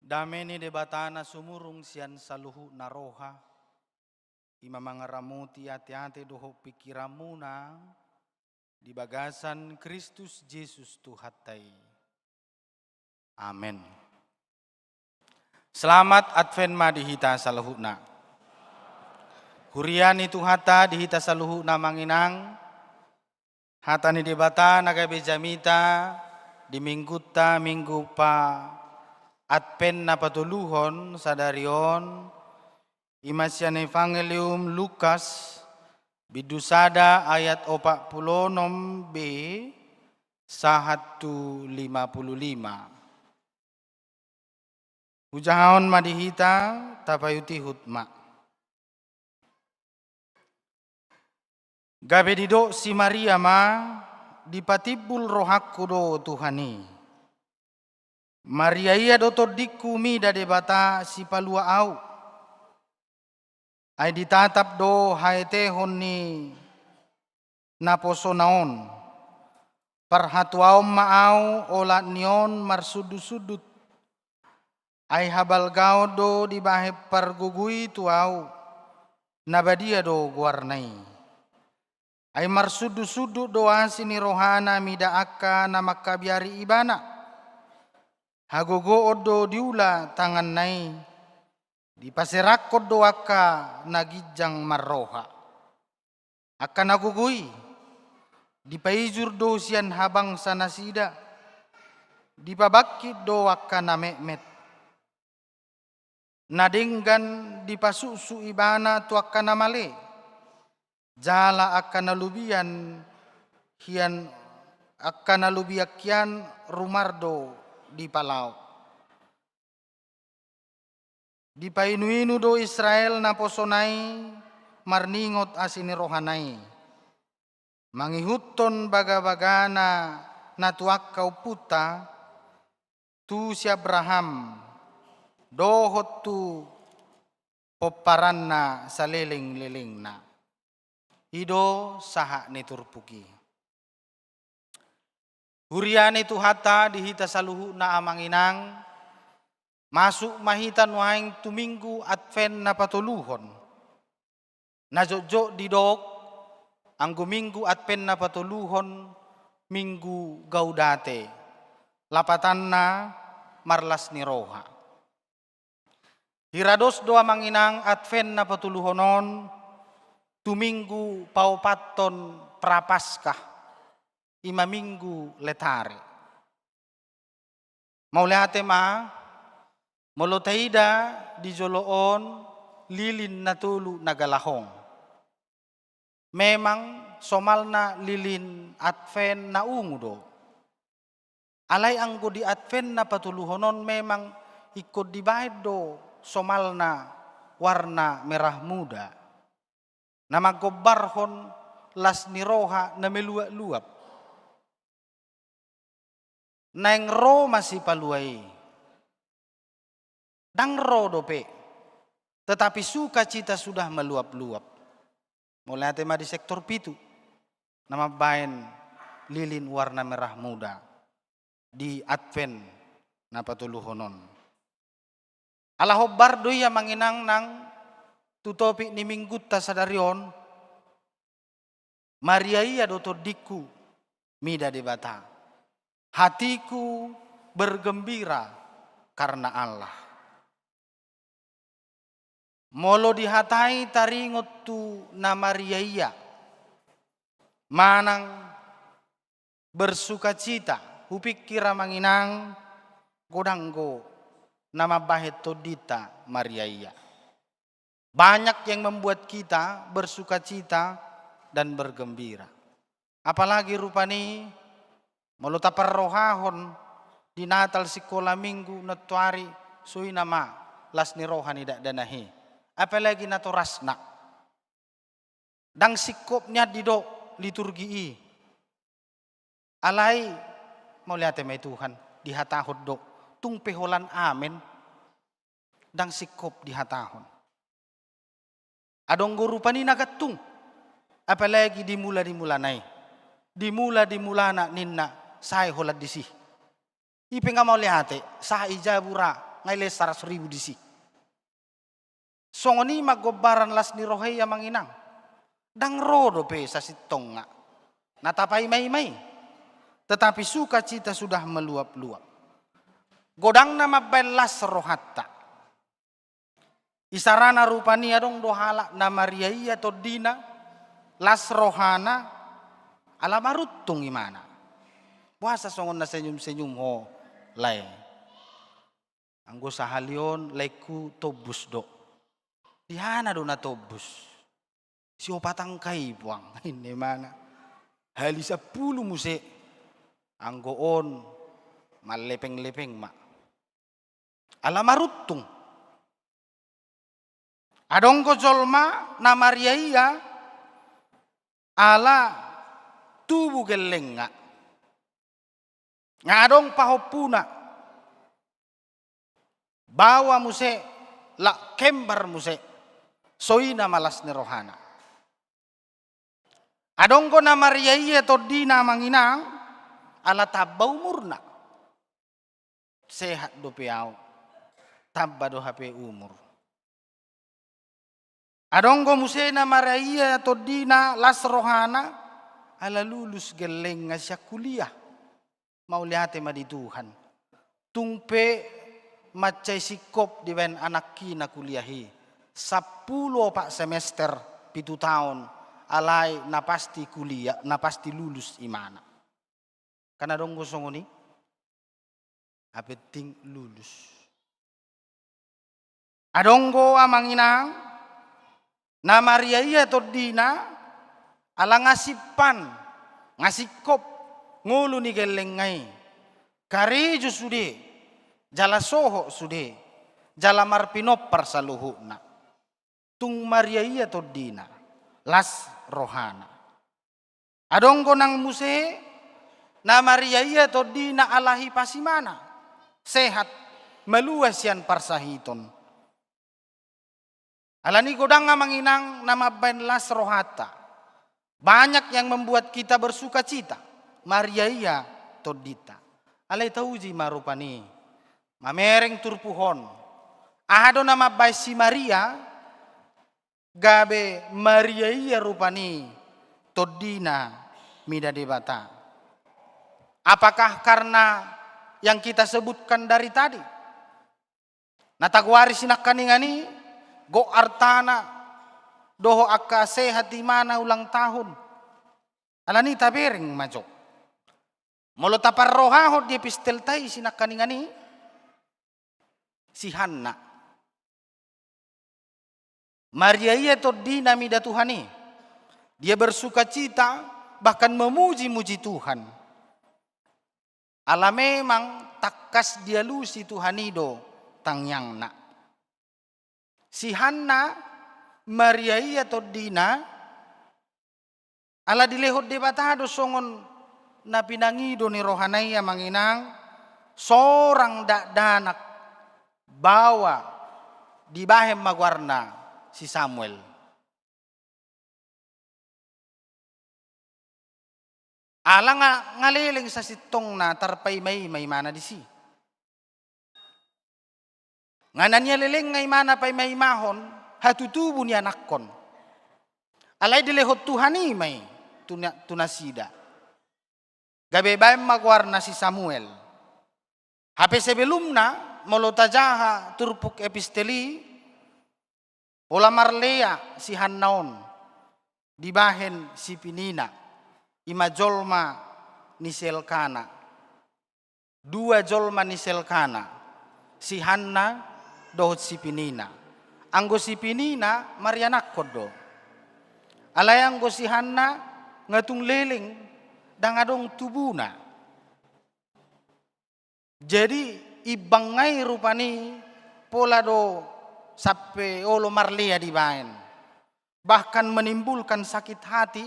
Dame ni Debata na sumurung sian saluhutna roha, i ma mangaramoti ateate dohot pingkiranmuna di bagasan Kristus Jesus Tuhanta i. Amen. Selamat Advent ma di hita saluhutna. Huria ni Tuhanta di hita saluhutna, amang inang. Hata ni Debata na gabe jamita di minggunta, minggu pa Advent na patoluhon sadari on, i ma sian Evangelium Lukas, bindu sada, ayat opat pulu onom b sahat tu lima pulu lima. Hujahahon ma di hita, tapaihutihut ma. Gabe didok si Maria ma, dipatimbul rohangku do Tuhan i. Maria ia do tondingku mida Debata sipalua au. Ai ditatap do haetehon ni naposona on. Parhatuaon ma au olat ni on marsundutsundut. Ai habalgaon do dibahen pargogoi tu au, na badia do goarna i. Ai marsundutsundut do asi ni rohana mida angka na mangkabiari ibana. Hagogoon do diula tanganna i, dipaserangkon do angka na ginjang marroha. Angka na gogo i, dipaijur do sian habangsa nasida, dipabangkit do angka na metmet. Na denggan dipasuksuk ibana tu angka na male, jala angka na lobian hian, angka na lobian hian rumar do dipalaok. Dipainuinu do Israel naposona i marningot asi ni rohana i, mangihuthon bagabagana na tu angka ompunta, tu si Abraham, dohot tu pomparanna salelenglelengna. I do sahat ni turpuk i. Huria ni Tuhanta di hita saluhutna, amang inang, masuk ma hita nuaeng tu minggu Advent na patoluhon. Na jotjot didok, anggo minggu Advent na patoluhon, minggu Gaudate, lapatanna marlas ni roha. Hira dos do, amang inang, Advent na patoluhon on tu minggu paopathon Prapaskah, i ma minggu Letare. Mauliate ma, molo taida di jolo on lilin na tolu na galahong. Memang somalna lilin Advent na ungu do. Alai anggo di Advent na patoluhon on memang ingkon dibaen do somalna warna merah muda, na manggombarhon las ni roha na meluapluap. Naeng ro ma sipalua i. Ndang ro dope, tetapi sukacita sudah meluapluap. Mauliate ma di sektor pitu na mambaen lilin warna merah muda di Advent na patoluhon on. Ala hombar do i, amang inang, nang tu topik ni minggunta sadari on. Maria ia do tondingku mida Debata. Hatiku bergembira karena Allah. Molo dihatai taringot tu na Maria ia manang bersukacita, hupingkir, amang inang, godang do na mambahen tondinta Maria ia. Banyak yang membuat kita bersukacita dan bergembira. Apalagi rupani molo taparrohahon di Natal, sikola minggu, nantoari so i nama las ni roha ni dakdanak i. Apalagi natorasna. Ndang singkop nian didok liturgi i. Alai mauliate ma i Tuhan, dihatahon do, tung pe holan amen. Ndang singkop dihatahon. Adong do rupani na gantung. Apalagi di mula-di-mulana i. Di mula-di-mulana ninna, sae holan disi. I pe nga mauliate, sahat i jabu ra Nai les saratus ribu disi. Songon i ma gombaran las ni roha i, amang inang. Ndang ro dope sasintongna na tapaimaima i. Tetapi sukacita sudah meluap-luap. Godang na mambaen las rohanta. Isarana rupani adong do halak na mariaia tondina, las rohana, ala maruntung imana. Boasa songon na senyum-senyum ho, lae? Anggo sahali on laengku tombus do. Di hana do na tombus? Siopat angka i puang, inna imana. Hali sampulu muse. Anggo on mallepeng-lepeng ma. Ala maruntung. Adong do jolma na mariaia ala tubu gellengna. Nga adong pahompuna. Baoa muse, lak kembar muse. Songon i ma las ni rohana. Adong do na mariaia tondina, amang inang, ala tamba umurna. Sehat dope au, tamba do hape umur. Adong do muse na mariaia tondina, las rohana, ala lulus gellengna sian kuliah. Mauliate ma di Tuhan. Tung pe mansai singkop dibaen anakna kuliah i. Sampulu opat semester, pitu taon, alai na pasti kuliah, na pasti lulus imana. Kan adong do songon i? Apenting lulus. Adong do, amang inang, na mariaia tondina, ala nga simpan, nga singkop ngolu ni gellengna i. Karejo sude, jala sohot sude, jala marpinompar saluhutna. Tung mariaia tondina, las rohana. Adong do nang muse na mariaia tondina ala hipas imana, sehat, malua sian parsahiton. Alani godang, amang inang, na mambaen las rohanta. Banyak yang membuat kita bersukacita, mariaia tondinta. Alai tauji ma rupani, mamereng turpuk on. Aha do na mambaen si Maria gabe mariaia rupani tondina mida Debata? Apakah karena yang kita sebutkan dari tadi? Na tagoari sinangkaningan i, gok artana, dohot angka sehat imana ulang tahun. Alani tabereng ma jo. Molo taparrohahon di epistelta i sinangkaningan i, si Hanna. Mariaia tondina mida Tuhan i. Dia bersukacita, bahkan memuji-muji Tuhan. Ala memang tangkas dialusi Tuhan i do tangiangna. Si Hanna mariaia tondina, ala dilehon Debata do songon na pinangido ni rohana i, amang inang, sorang dakdanak baoa dibahen ma goarna si Samuel. Ala nga, nga leleng sasintongna tarpaimaima imana disi. Nga na nialelengna imana paimaimahon hatutubu ni anakkon. Alai dilehon Tuhan i ma i tu na, tu nasida. Gabe baen ma goarna si Samuel. Hape sebelumna, molo tajaha turpuk epistel i, pola marlea si Hanna on, dibahen si Penina, i ma jolma ni si Elkana. Dua jolma ni si Elkana, si Hanna dohot si Penina. Anggo si Penina marianakhon do. Alai anggo si Hanna nga tung leleng, ndang adong tubuna. Jadi, imbang nai rupani pola do sampe olo marlea dibaen. Bahkan menimbulkan sakit hati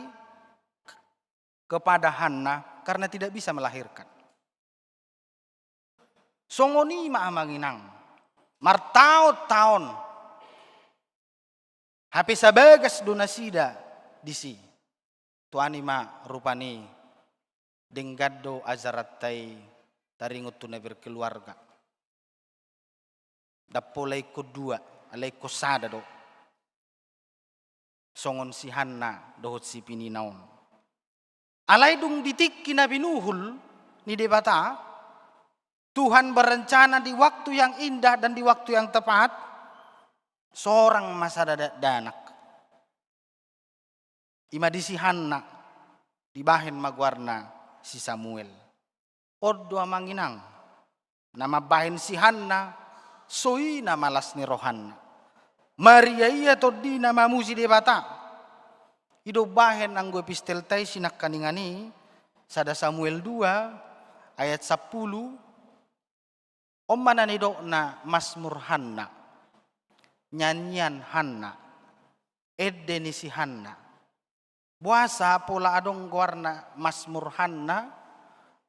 kepada Hanna karena tidak bisa melahirkan. Songon i ma amang inang. Martaon-taon. Hape sabagas do nasida disi. Tuani ma rupani denggan do ajaranta i taringot tu na berkeluarga. Ndang pola ingkon dua, alai ingkon sada do. Songon si Hanna dohot si Pinina on. Alai dung di tingki na binuhul ni Debata, Tuhan berencana di waktu yang indah dan di waktu yang tepat, sorang ma sada dakdanak. I ma di si Hanna, dibahen ma goarna si Samuel. On do amang inang, na mambahen si Hanna, songon i ma las ni rohana. Maria ia tondina mamuji Debata. I do umbahen anggo epistelta i sinangkaningan i, sada Samuel dua, ayat sampulu, on ma na nidokna Masmur Hanna, nyanyian Hanna, ende ni si Hanna. Boasa pola adong goarna Masmur Hanna,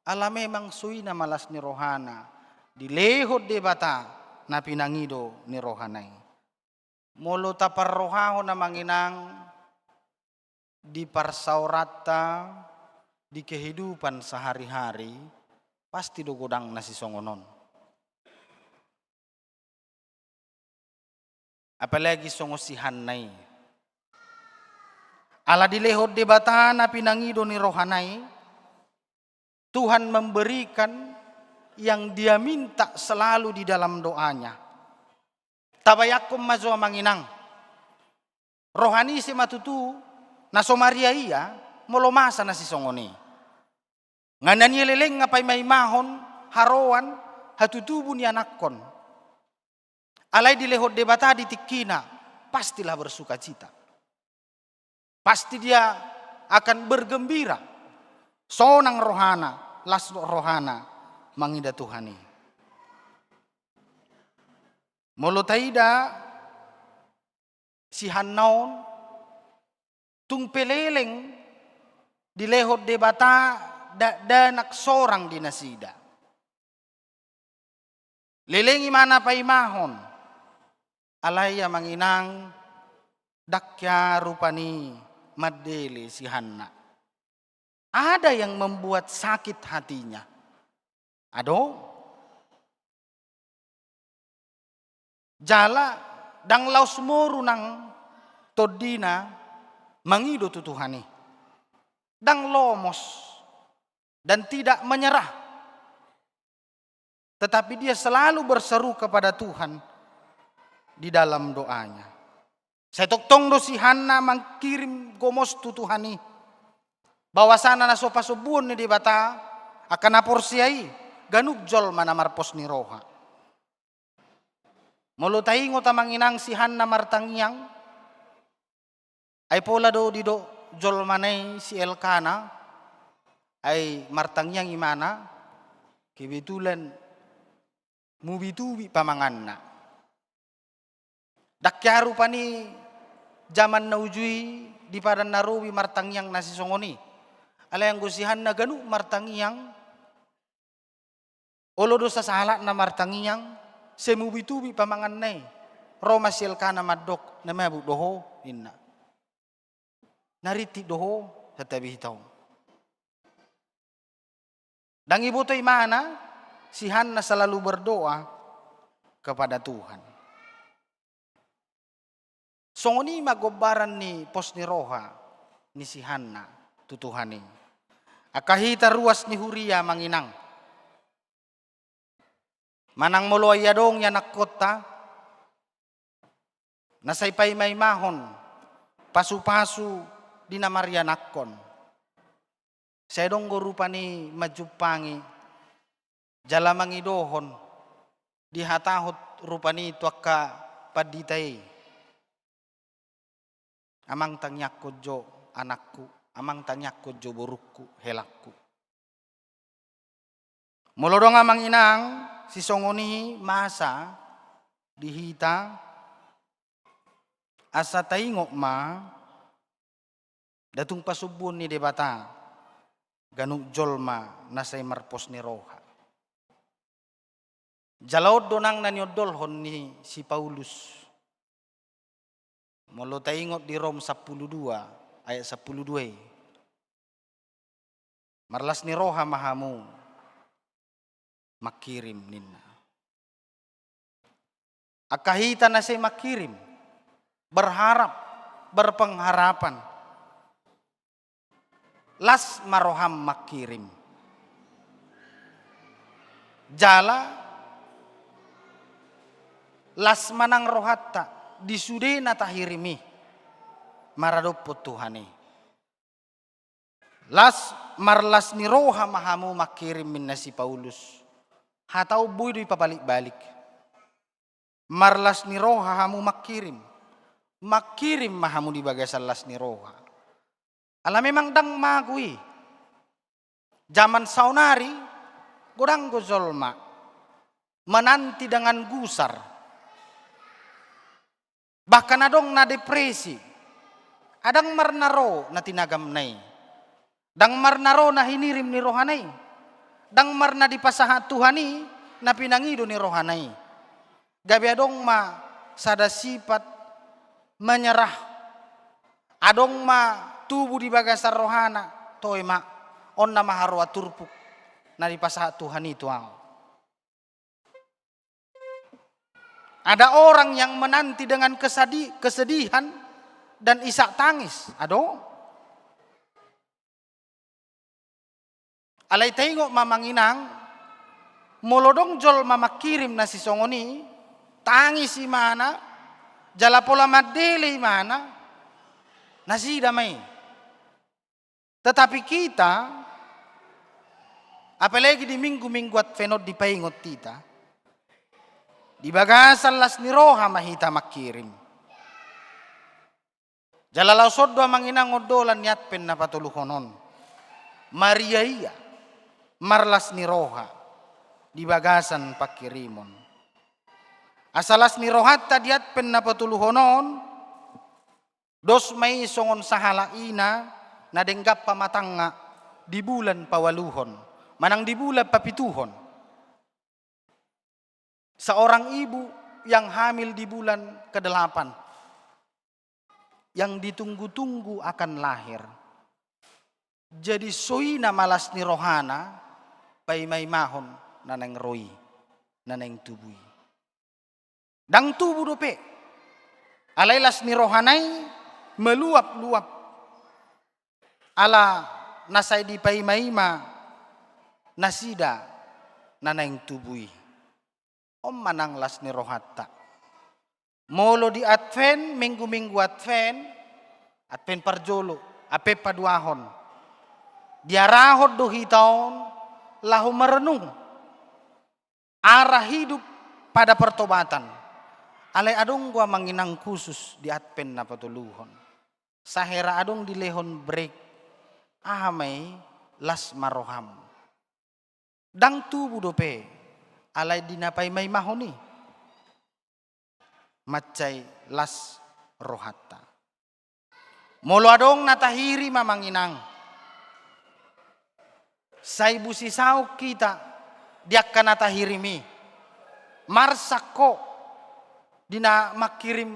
ala memang songon i ma las ni rohana, dilehon Debata na pinangido ni rohana i. Molo taparrohahon amang inang di parsaoranta, di kehidupan sehari-hari, pasti do godang na sisongon on. Apalagi songon si Hanna i. Ala dilehon Debata na pinangido ni rohana i, Tuhan memberikan yang dia minta selalu di dalam doanya. Tabayangkon ma jo amang inang. Roha ni ise ma tutu, na so Maria ia, molo masa na sisongon i. Nga na nilelenna paimaimahon, haroan, hatutubu ni anakkon. Alai dilehon Debata di tingkina, pastilah bersukacita. Pasti dia akan bergembira. Sonang rohana, las rohana, mangida Tuhan i. Molo taida, si Hanna on, tung pe leleng dilehon Debata dakdanak sorang di nasida. Leleng imana paimahon, alai amang inang, ndang hea rupani mandele si Hanna. Ada yang membuat sakit hatinya. Adong. Jala ndang laos moru nang tondina mangido tu Tuhan i. Ndang lomos dan tidak menyerah. Tetapi dia selalu berseru kepada Tuhan di dalam doanya. Sai tongtong do si Hanna mangkirim gomos tu Tuhan i. Bahwasana na so pasombuon ni Debata, angka na porsea i, ganup jolma na marpos ni roha. Molo taingot amang inang si Hanna martangiang, ai pola do didok jolmana i si Elkana, ai martangiang imana, kebetulan mubitubi pamanganna. Ndang hea rupani jaman na uju i di Padan na Robi martangiang na sisongon i. Alai anggo si Hanna ganup martangiang, olo do sasahalakna martangiang, sai mubitubi pamanganna i. Ro ma si Elkana mandok, na mabuk do ho, ninna. Na rintik do ho, santabi hita on. Ndang iboto imana, si Hanna selalu berdoa kepada Tuhan. Songon i ma gombaran ni pos ni roha ni si Hanna tu Tuhan i. Angka hita ruas ni huria amang inang. Manang molo ai adong ianakkonta, na sai paimaimahon, pasupasu di na marianakkon. Sai adong do rupani manjumpangi, jala mangidohon, dihatahon rupani tu angka pandita i. Amang tangiangkon jo anakku, amang tangiangkon jo borungku, helangku. Molo adong amang inang, sisongon i masa di hita, asa taingot ma, nda tung pasombuon ni Debata, ganup jolma na sai marpos ni roha. Jala on do nang na niondolhon ni si Paulus. Molo taingot di Rom sampulu dua, ayat sampulu dua i. Marlas ni roha ma hamu mangkirim ninna. Angka hita na sai mangkirim, berharap, berpengharapan. Las ma roham mangkirim. Jala las ma nang rohanta di sude na tahirim i maradophon Tuhan i. Las, marlas ni roha ma hamu mangkirim, ninna si Paulus. Hata on boi do dipabalik-balik. Marlas ni roha hamu mangkirim. Mangkirim ma hamu di bagasan las ni roha. Ala memang ndang mago i. Jaman saonari, godang do jolma menanti dengan gusar. Bahkan adong na depresi. Ndang marna ro na tinagamna i. Ndang marna ro na hinirim ni rohana i. Ndang marna dipasahat Tuhan i na pinangido ni rohana i. Gabe adong ma sada sifat menyerah. Adong ma tubu di bagasan rohana, toe ma, on nama haroa turpuk na dipasahat Tuhan i tu ahu. Ada orang yang menanti dengan kesadi-, kesedihan dan isak tangis. Adong. Alai taingot ma amang inang, molo adong jolma mangkirim na sisongon i, tangis ibana, jala pola mandele ibana, nasida ma i. Tetapi kita, apalagi di minggu-minggu Advent on dipaingot hita, di bagasan las ni roha ma hita mangkirim. Jala laos on do amang inang ondolan ni Advent na patoluhon on. Maria ia, marlas ni roha, di bagasan pangkirimon. Asa las ni rohanta di Advent na patoluhon on, dos ma i songon sahalak ina na denggan pamatangna di bulan paualuhon, manang di bulan papituhon. Seorang ibu yang hamil di bulan kedelapan, yang ditunggu-tunggu akan lahir. Jadi so ina ma las ni rohana, paimaimahon na naeng ro i, na naeng tubu i. Ndang tubu dope. Alai las ni rohana i meluap-luap. Ala na sai dipaimaima nasida na naeng tubu i. On ma nang las ni rohanta. Molo di Advent, minggu-minggu Advent, Advent parjolo, Advent paduahon, diarahon do hita on laho merenung arah hidup pada pertobatan. Alai adong do amang inang khusus di Advent na patoluhon. Sahera adong dilehon break, aha ma i, las ma roham. Ndang tubu dope, alai di na paimaimahon i mansai las rohanta. Molo adong na tahirim amang inang, sai busisaon hita di angka na tahirim i. Marsak ho di na mangkirim,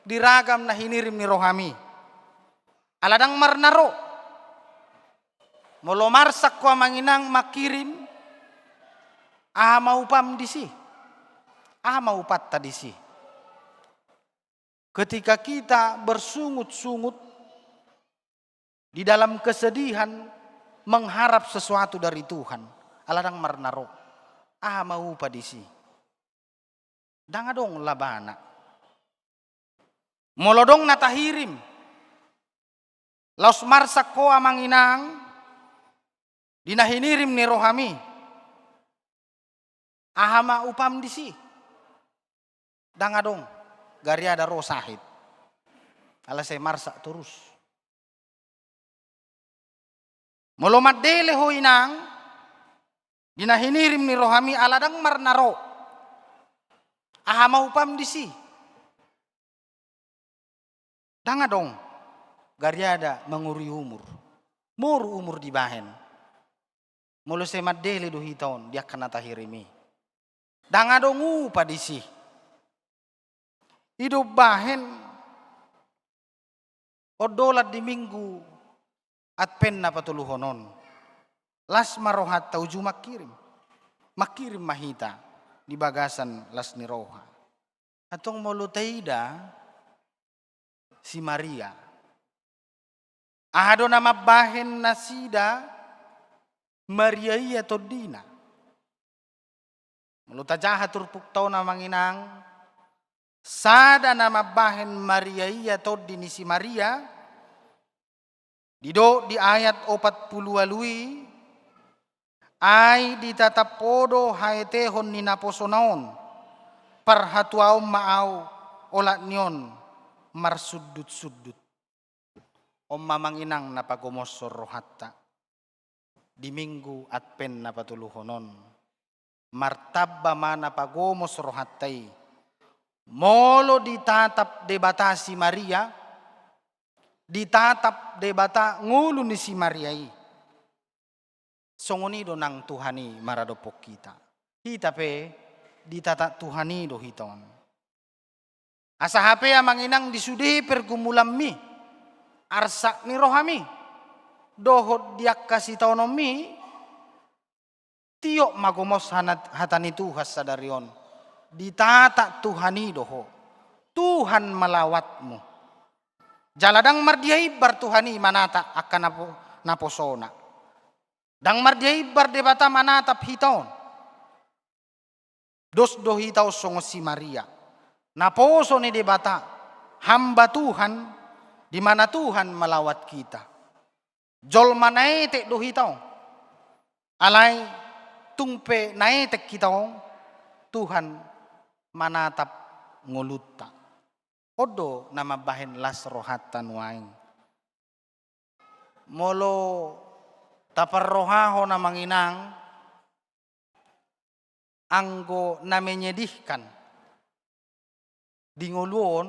di ragam na hinirim ni roham i. Ala ndang marna ro. Molo marsak ho amang inang mangkirim, aha ma upam disi? Aha ma upanta disi? Ketika kita bersungut-sungut di dalam kesedihan mengharap sesuatu dari Tuhan, ala ndang marna ro, aha ma upa disi? Ndang adong labana. Molo adong na tahirim, laos marsak ho amang inang di na hinirim ni roham i, aha ma upam disi? Ndang adong, gariada ro sahit. Ala sai marsak torus. Molo mandele ho inang di na hinirim ni roham i, ala ndang marna ro, aha ma upam disi? Ndang adong, gariada mangurui umur. Moru umur dibahen. Molo sai mandele do hita on di angka na tahirim i, ndang adong upa disi. I do umbahen ondolan di minggu Advent na patoluhon on. Las ma rohanta uju mangkirim. Mangkirim ma hita di bagasan las ni roha. Antong molo taida si Maria, aha do na mambahen nasida Maria ia tondina? Molo tajaha turpukta on, amang inang, sada na mambahen Maria ia tondi ni si Maria, didok di ayat opat pulu ualu i, ai ditatap Ho do haetehon ni naposona on, parhatuaon ma ahu olat ni on marsundut-sundut. On ma, amang inang, na pagomoshon rohanta di Minggu Advent na patoluhon on. Martamba ma na pagomos rohanta i molo ditatap Debata si Maria, ditatap Debata ngolu ni si Maria i. Songon i do nang Tuhan i maradophon hita. Hita pe ditatap Tuhan i do hita on. Asa hape, amang inang, di sude pergumulanmi, arsak ni rohami, dohot di angka sitaononmi, tiop ma gomos hana-, hata ni Tuhan sadari on. Ditatap Tuhan i do ho. Tuhan melawatmu. Jala ndang mardia imbar Tuhan i manatap angka napo-, naposona. Ndang mardia imbar Debata manatap hita on. Dos do hita on songon si Maria, naposo ni Debata, hamba Tuhan, di mana Tuhan melawat kita. Jolma na etek do hita on. Alai tung pe na etek hita on, Tuhan manatap ngolunta. On do na mambahen las rohanta nuaeng. Molo taparrohahon, amang inang, anggo na menyedihkan di ngolu on,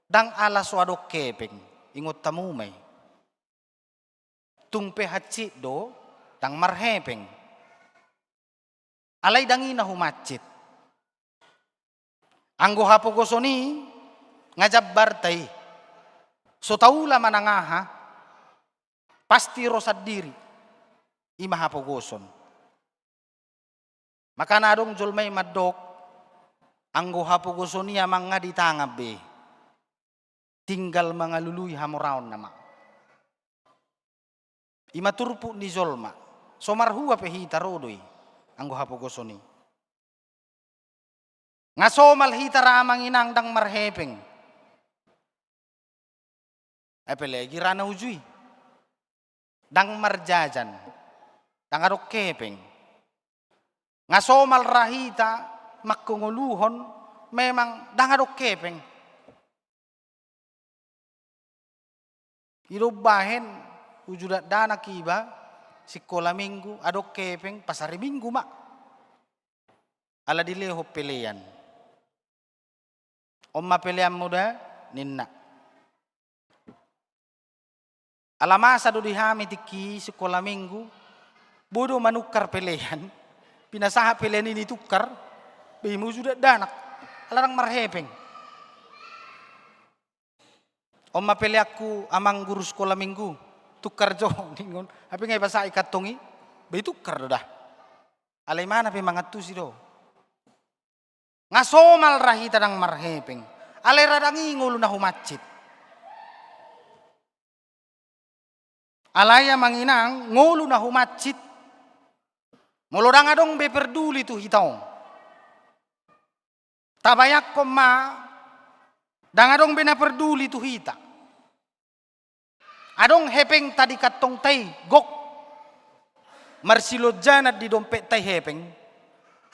ndang ala so adong hepeng, ingot hamu ma i. Tung pe hansit do, ndang marhepeng. Alai ndang i na humansit. Anggo hapogoson i, nga jambarta i. So taula manang aha, pasti ro sandiri. I ma hapogoson. Makana adong jolma i mandok, anggo hapogoson i, amang, nga di tangan be. Tinggal mangalului hamoraon nama. I ma turpuk ni jolma. So marhua pe hita, ro do i anggo hapogoson i. Nga somal hita ra, amang inang, ndang marhepeng. Apalagi ra na uju i. Ndang marjajan. Ndang adong hepeng. Nga somal ra hita manghangoluhon, memang ndang adong hepeng. I do umbahen uju dakdanak iba, sikola minggu, adong hepeng, pas ari minggu ma. Ala dilehon pelean. On ma peleanmu da, ninna. Ala masa do di hami tingki sikola minggu, boi do manukar pelean, pinasahat pelean i ditukkar, be i ma uju dakdanak, ala ndang marhepeng. On ma peleanku, amang guru sikola minggu, tukkar jo, ningon. Hape nga ipasahat i kantong i, be itukkar do da. Alai imana pe mangantusi do. Nga somal ra hita ndang marhepeng. Alai ra ndang i ngolu na humansit. Alai, amang inang, ngolu na humansit. Molo ndang adong be parduli tu hita on. Tabayangkon ma, ndang adong be na parduli tu hita. Adong hepengta di kantongta i, gok. Marsilonjanan di dompetta i hepeng.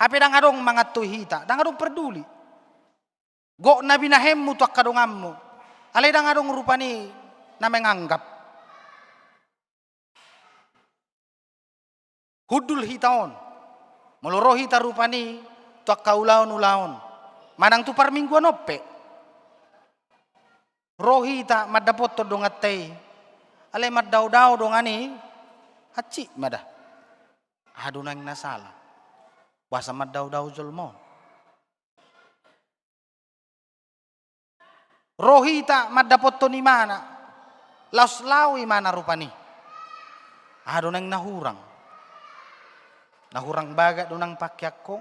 Hape ndang adong mangantusi hita, ndang adong parduli. Gok na binahenmu tu angka donganmu. Alai ndang adong rupani na menganggap. Hundul hita on. Molo ro hita rupani tu angka ulaon-ulaon. Manang tu parmingguan on pe. Ro hita mandapothon donganta i. Alai mandao-dao dongan i. Hansit ma da. Aha do naeng na sala? Boasa mandao-dao jolma on? Ro hita mandapothon imana, laos lao imana rupani. Aha do naeng na hurang? Na hurang bagat do nang pakeanhon.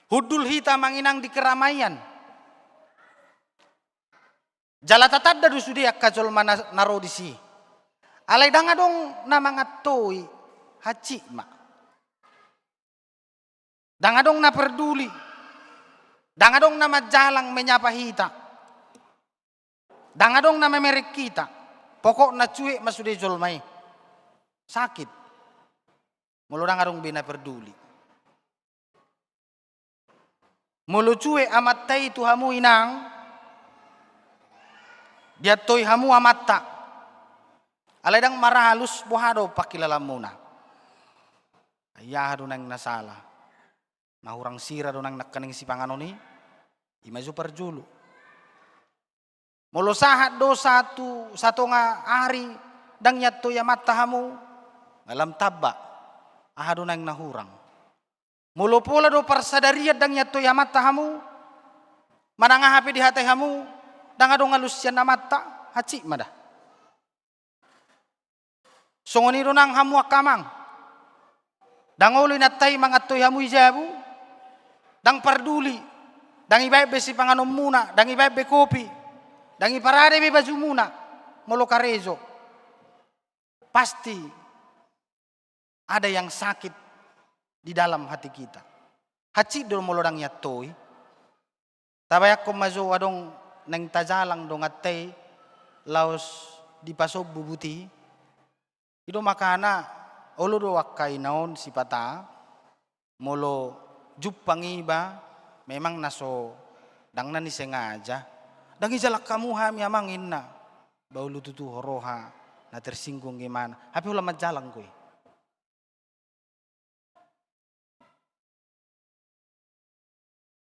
Hundul hita amang inang di keramaian. Jala tatanda do sude angka jolma na, na ro disi. Alai ndang adong na mangantoi, hansit ma. Ndang adong na parduli. Ndang adong na manjalang menyapa hita. Ndang adong na mamereng hita. Pokokna cuek ma sude jolma i. Sakit. Molo ndang adong be na parduli. Molo cuek amanta i tu hamu inang, diantoi hamu amanta. Alai ndang maralus, boha do pangkilalaanmuna. Ai aha do naeng na sala? Na hurang sira do naeng nangkaning sipanganon i, i ma jo parjolo. Molo sahat do satu, satonga ari, ndang iantoi amanta hamu, nga lam tamba. Aha do naeng na hurang? Molo pola do parsadarian ndang iantoi amanta hamu, manang aha pe dihatai hamu, ndang adong alus sian amanta, hansit ma da. Songon i do nang hamu angka amang. Ndang olo inanta i mangantoi hamu di jabu, ndang parduli, ndang ibaen be sipanganonmuna, ndang ibaen be kopi, ndang iparade be bajumuna, molo karejo. Pasti ada yang sakit di dalam hati kita. Hansit do molo ndang iantoi. Tabayangkon ma jo adong naeng tajalang donganta i laos dipasombu buti. I do makana olo do angka ina on sipata, molo jumpang iba, memang na so, ndang na ni sengaja. Ndang ijalang hamu hami amang inna. Ba olo tutu ho roha na tersinggung imana. Hape holan manjalang do i.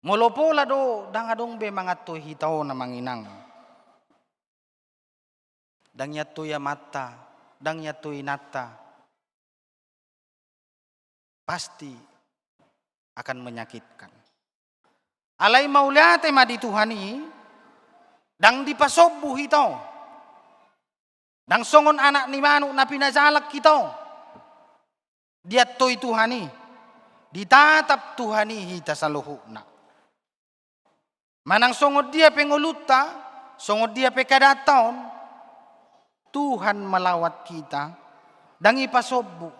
Molo pola do ndang adong be mangantoi hita on amang inang. Ndang iantoi amanta, ndang iantoi inanta. Pasti akan menyakitkan. Alai mauliate ma di Tuhan i, ndang dipasombu hita on. Ndang songon anak ni manuk na pinajalang hita on. Diantoi Tuhan i, ditatap Tuhan i hita saluhutna. Manang songon dia pe ngolunta, songon dia pe keadaanta on, Tuhan melawat hita, ndang ipasombu,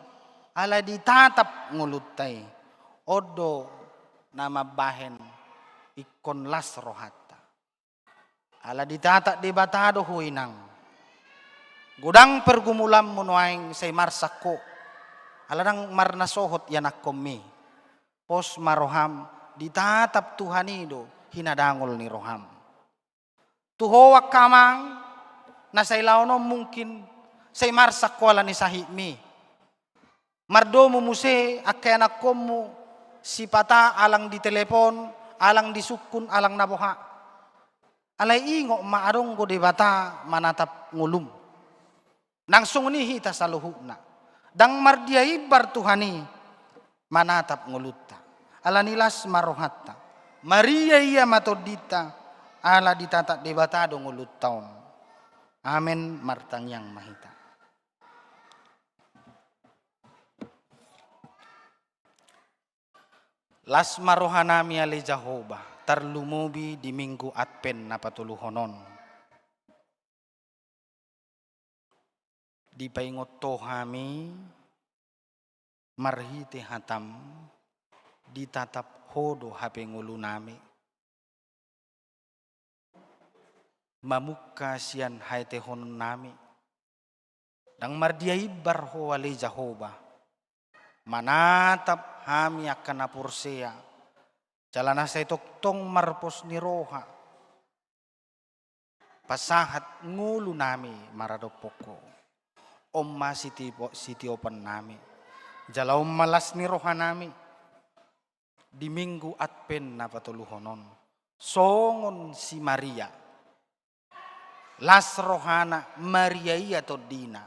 ala ditatap ngolunta i. On do na mambahen ingkon las rohanta. Ala ditatap Debata do ho inang. Godang pergumulanmu nuaeng sai marsak ho. Ala ndang marnasohot ianakkonmi. Pos ma roham, ditatap Tuhan i do hinadangol ni roham. Tu ho angka amang, na sai laon on mungkin, sai marsak ho ala ni sahitmi. Mardomu muse angka ianakkonmu, sipata alang di telepon, alang di sungkun, alang na boha. Alai ingot ma adong do Debata manatap ngolum. Nang songon i hita saluhutna. Ndang mardia imbar Tuhan i manatap ngolunta. Ala ni las ma rohanta. Maria ia ma tondinta, ala ditatap Debata do ngolunta on. Amen, martangiang ma hita. Las ma rohanami ale Jahowa, tarlumobi di Minggu Advent na patoluhon on. Dipaingot Ho hami marhite hatam, ditatap Ho do hape ngolunami. Mamungka sian haetehonnami. Ndang mardia imbar Ho ale Jahowa. Manatap hami angka na porsea. Jala na sai tongtong marpos ni roha. Pasahat ngolunami maradophon Ho. On ma sitipo-, sitiopannami. Jala on ma las ni rohanami. Di Minggu Advent na patoluhon on. Songon si Maria. Las rohana, Maria ia tondina.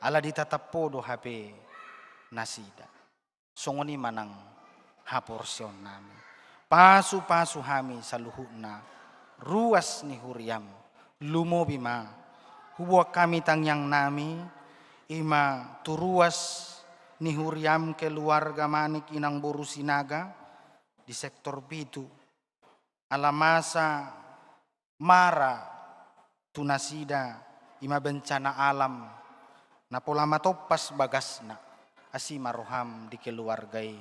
Ala ditatap Ho do hape nasida. Songon i ma nang haporseaonnami. Pasupasu hami saluhutna ruas ni huriam, lumobi ma. Huboan hami tangiangnami, i ma tu ruas ni huriam keluarga Manik inang boru Sinaga, di sektor pitu, ala masa mara tu nasida, i ma bencana alam na pola matompas bagasna. Asi ma roham di keluarga i.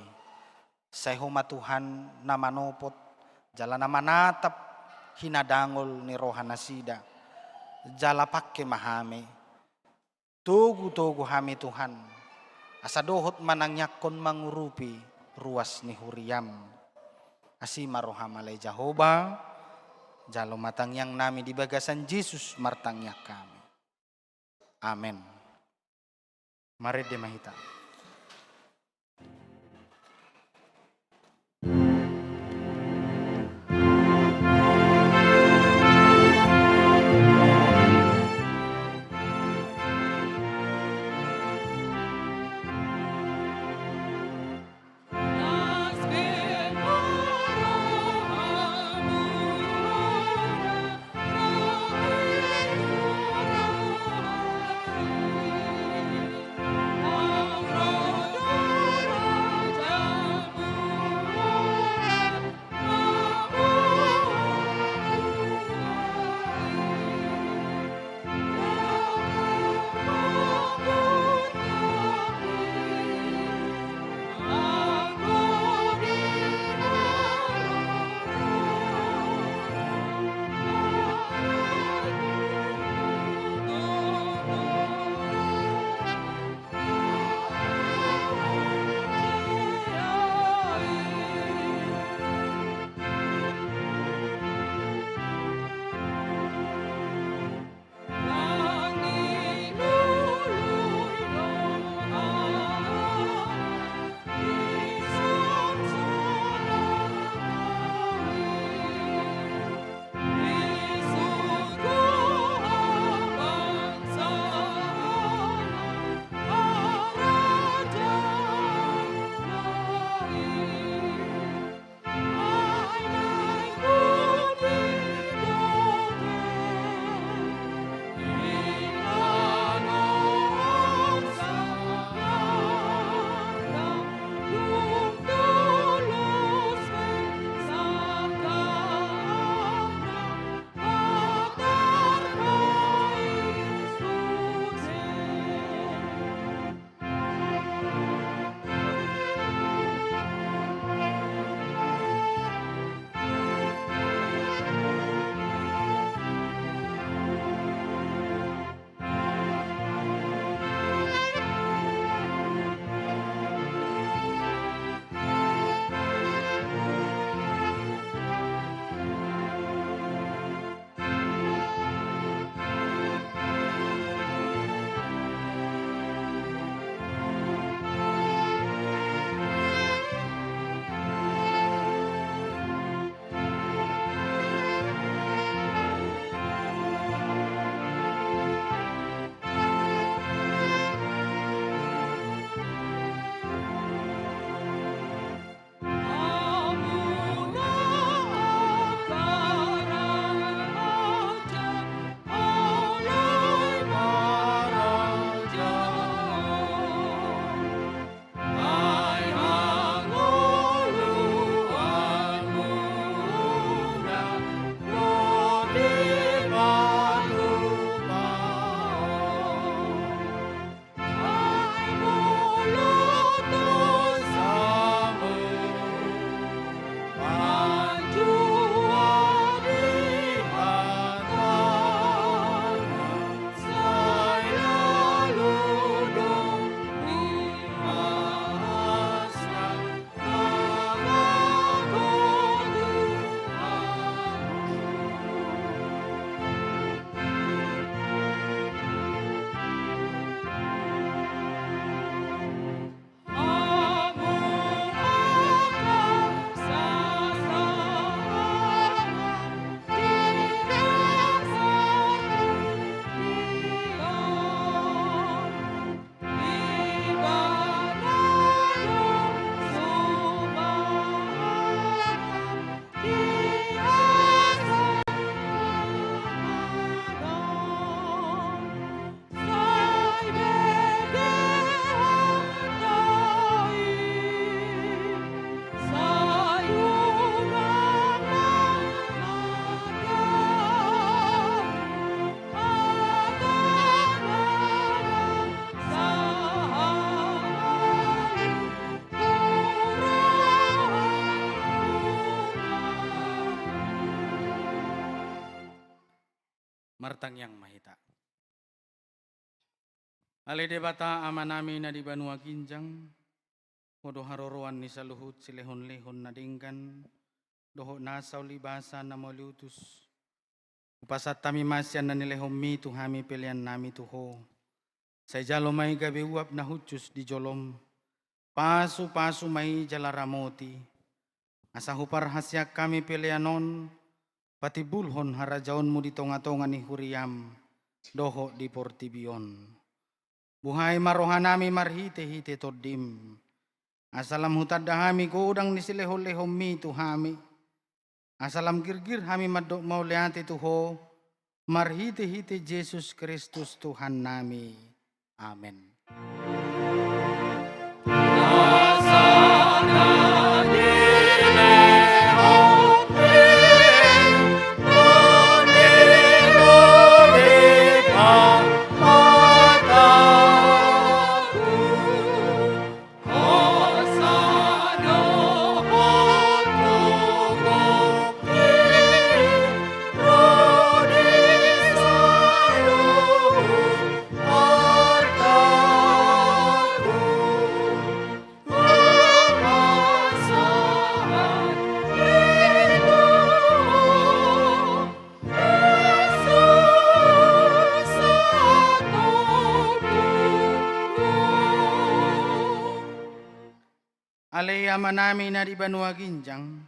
Sai Ho ma Tuhan na manopot jala na manatap hinadangol ni roha nasida. Jala pangke ma hami. Togu-togu hami Tuhan, asa dohot manangiangkon mangurupi ruas ni huriam. Asi ma roham ale Jahowa, jalo ma tangiang nami di bagasan Jesus martangiang hami. Amen. Marende ma hita. Martangiang ma hita. Ale Debata Amanami na di banua ginjang, Ho do haroroan ni saluhut silehonlehon na denggan dohot nasa ulibasa na mauliutus. Hupasahat hami ma sian na nilehonmi tu hami peleannami tu Ho. Sai jalo ma i gabe uap na hushus di jolom. Pasupasu ma i jala ramoti, asa huparhaseang hami pelean on patimbulhon harajaonmu di tongatonga ni huriam dohot di portibi on. Buhai ma rohanami marhitehite Tondim, asa lam hutanda hami godang ni silehonlehonmi tu hami, asa lam girgir hami mandok mauliate tu Ho, marhitehite Jesus Kristus Tuhannami. Amen. Ale Amanami na di banua ginjang,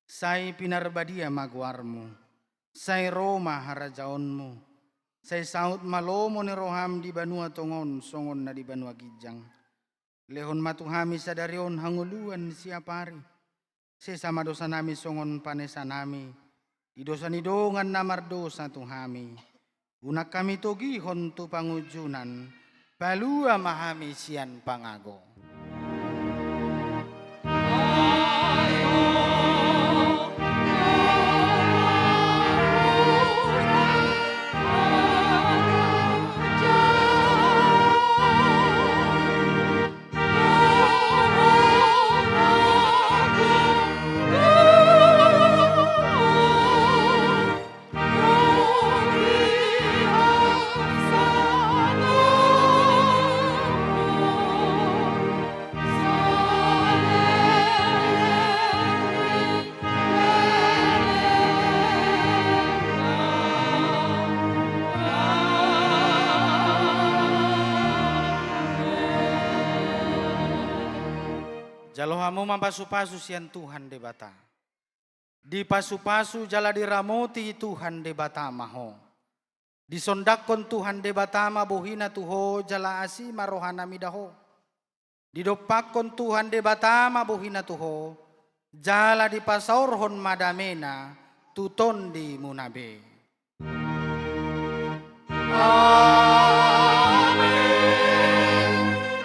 sai pinarbadia ma goarmu, sai ro ma harajaonmu, sai saut ma lomo ni roham di banua tonga on songon na di banua ginjang. Lehon ma tu hami sadari on hangoluan siapari. Sesa ma dosanami songon panesanami di dosa ni dongan na mardosa tu hami. Unang hami togihon tu pangunjunan, palua ma hami sian pangago. Jalo hamu ma pasupasu sian Tuhan Debata. Dipasupasu jala diramoti Tuhan Debata ma ho. Disondangkon Tuhan Debata ma bohina tu ho jala asi ma rohana mida ho. Didompakkon Tuhan Debata ma bohina tu ho, jala dipasaorhon ma damena tu tondimuna be. Amen.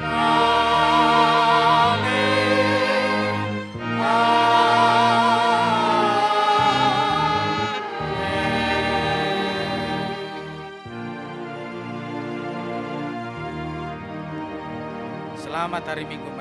Amen. Amen. Selamat hari Minggu.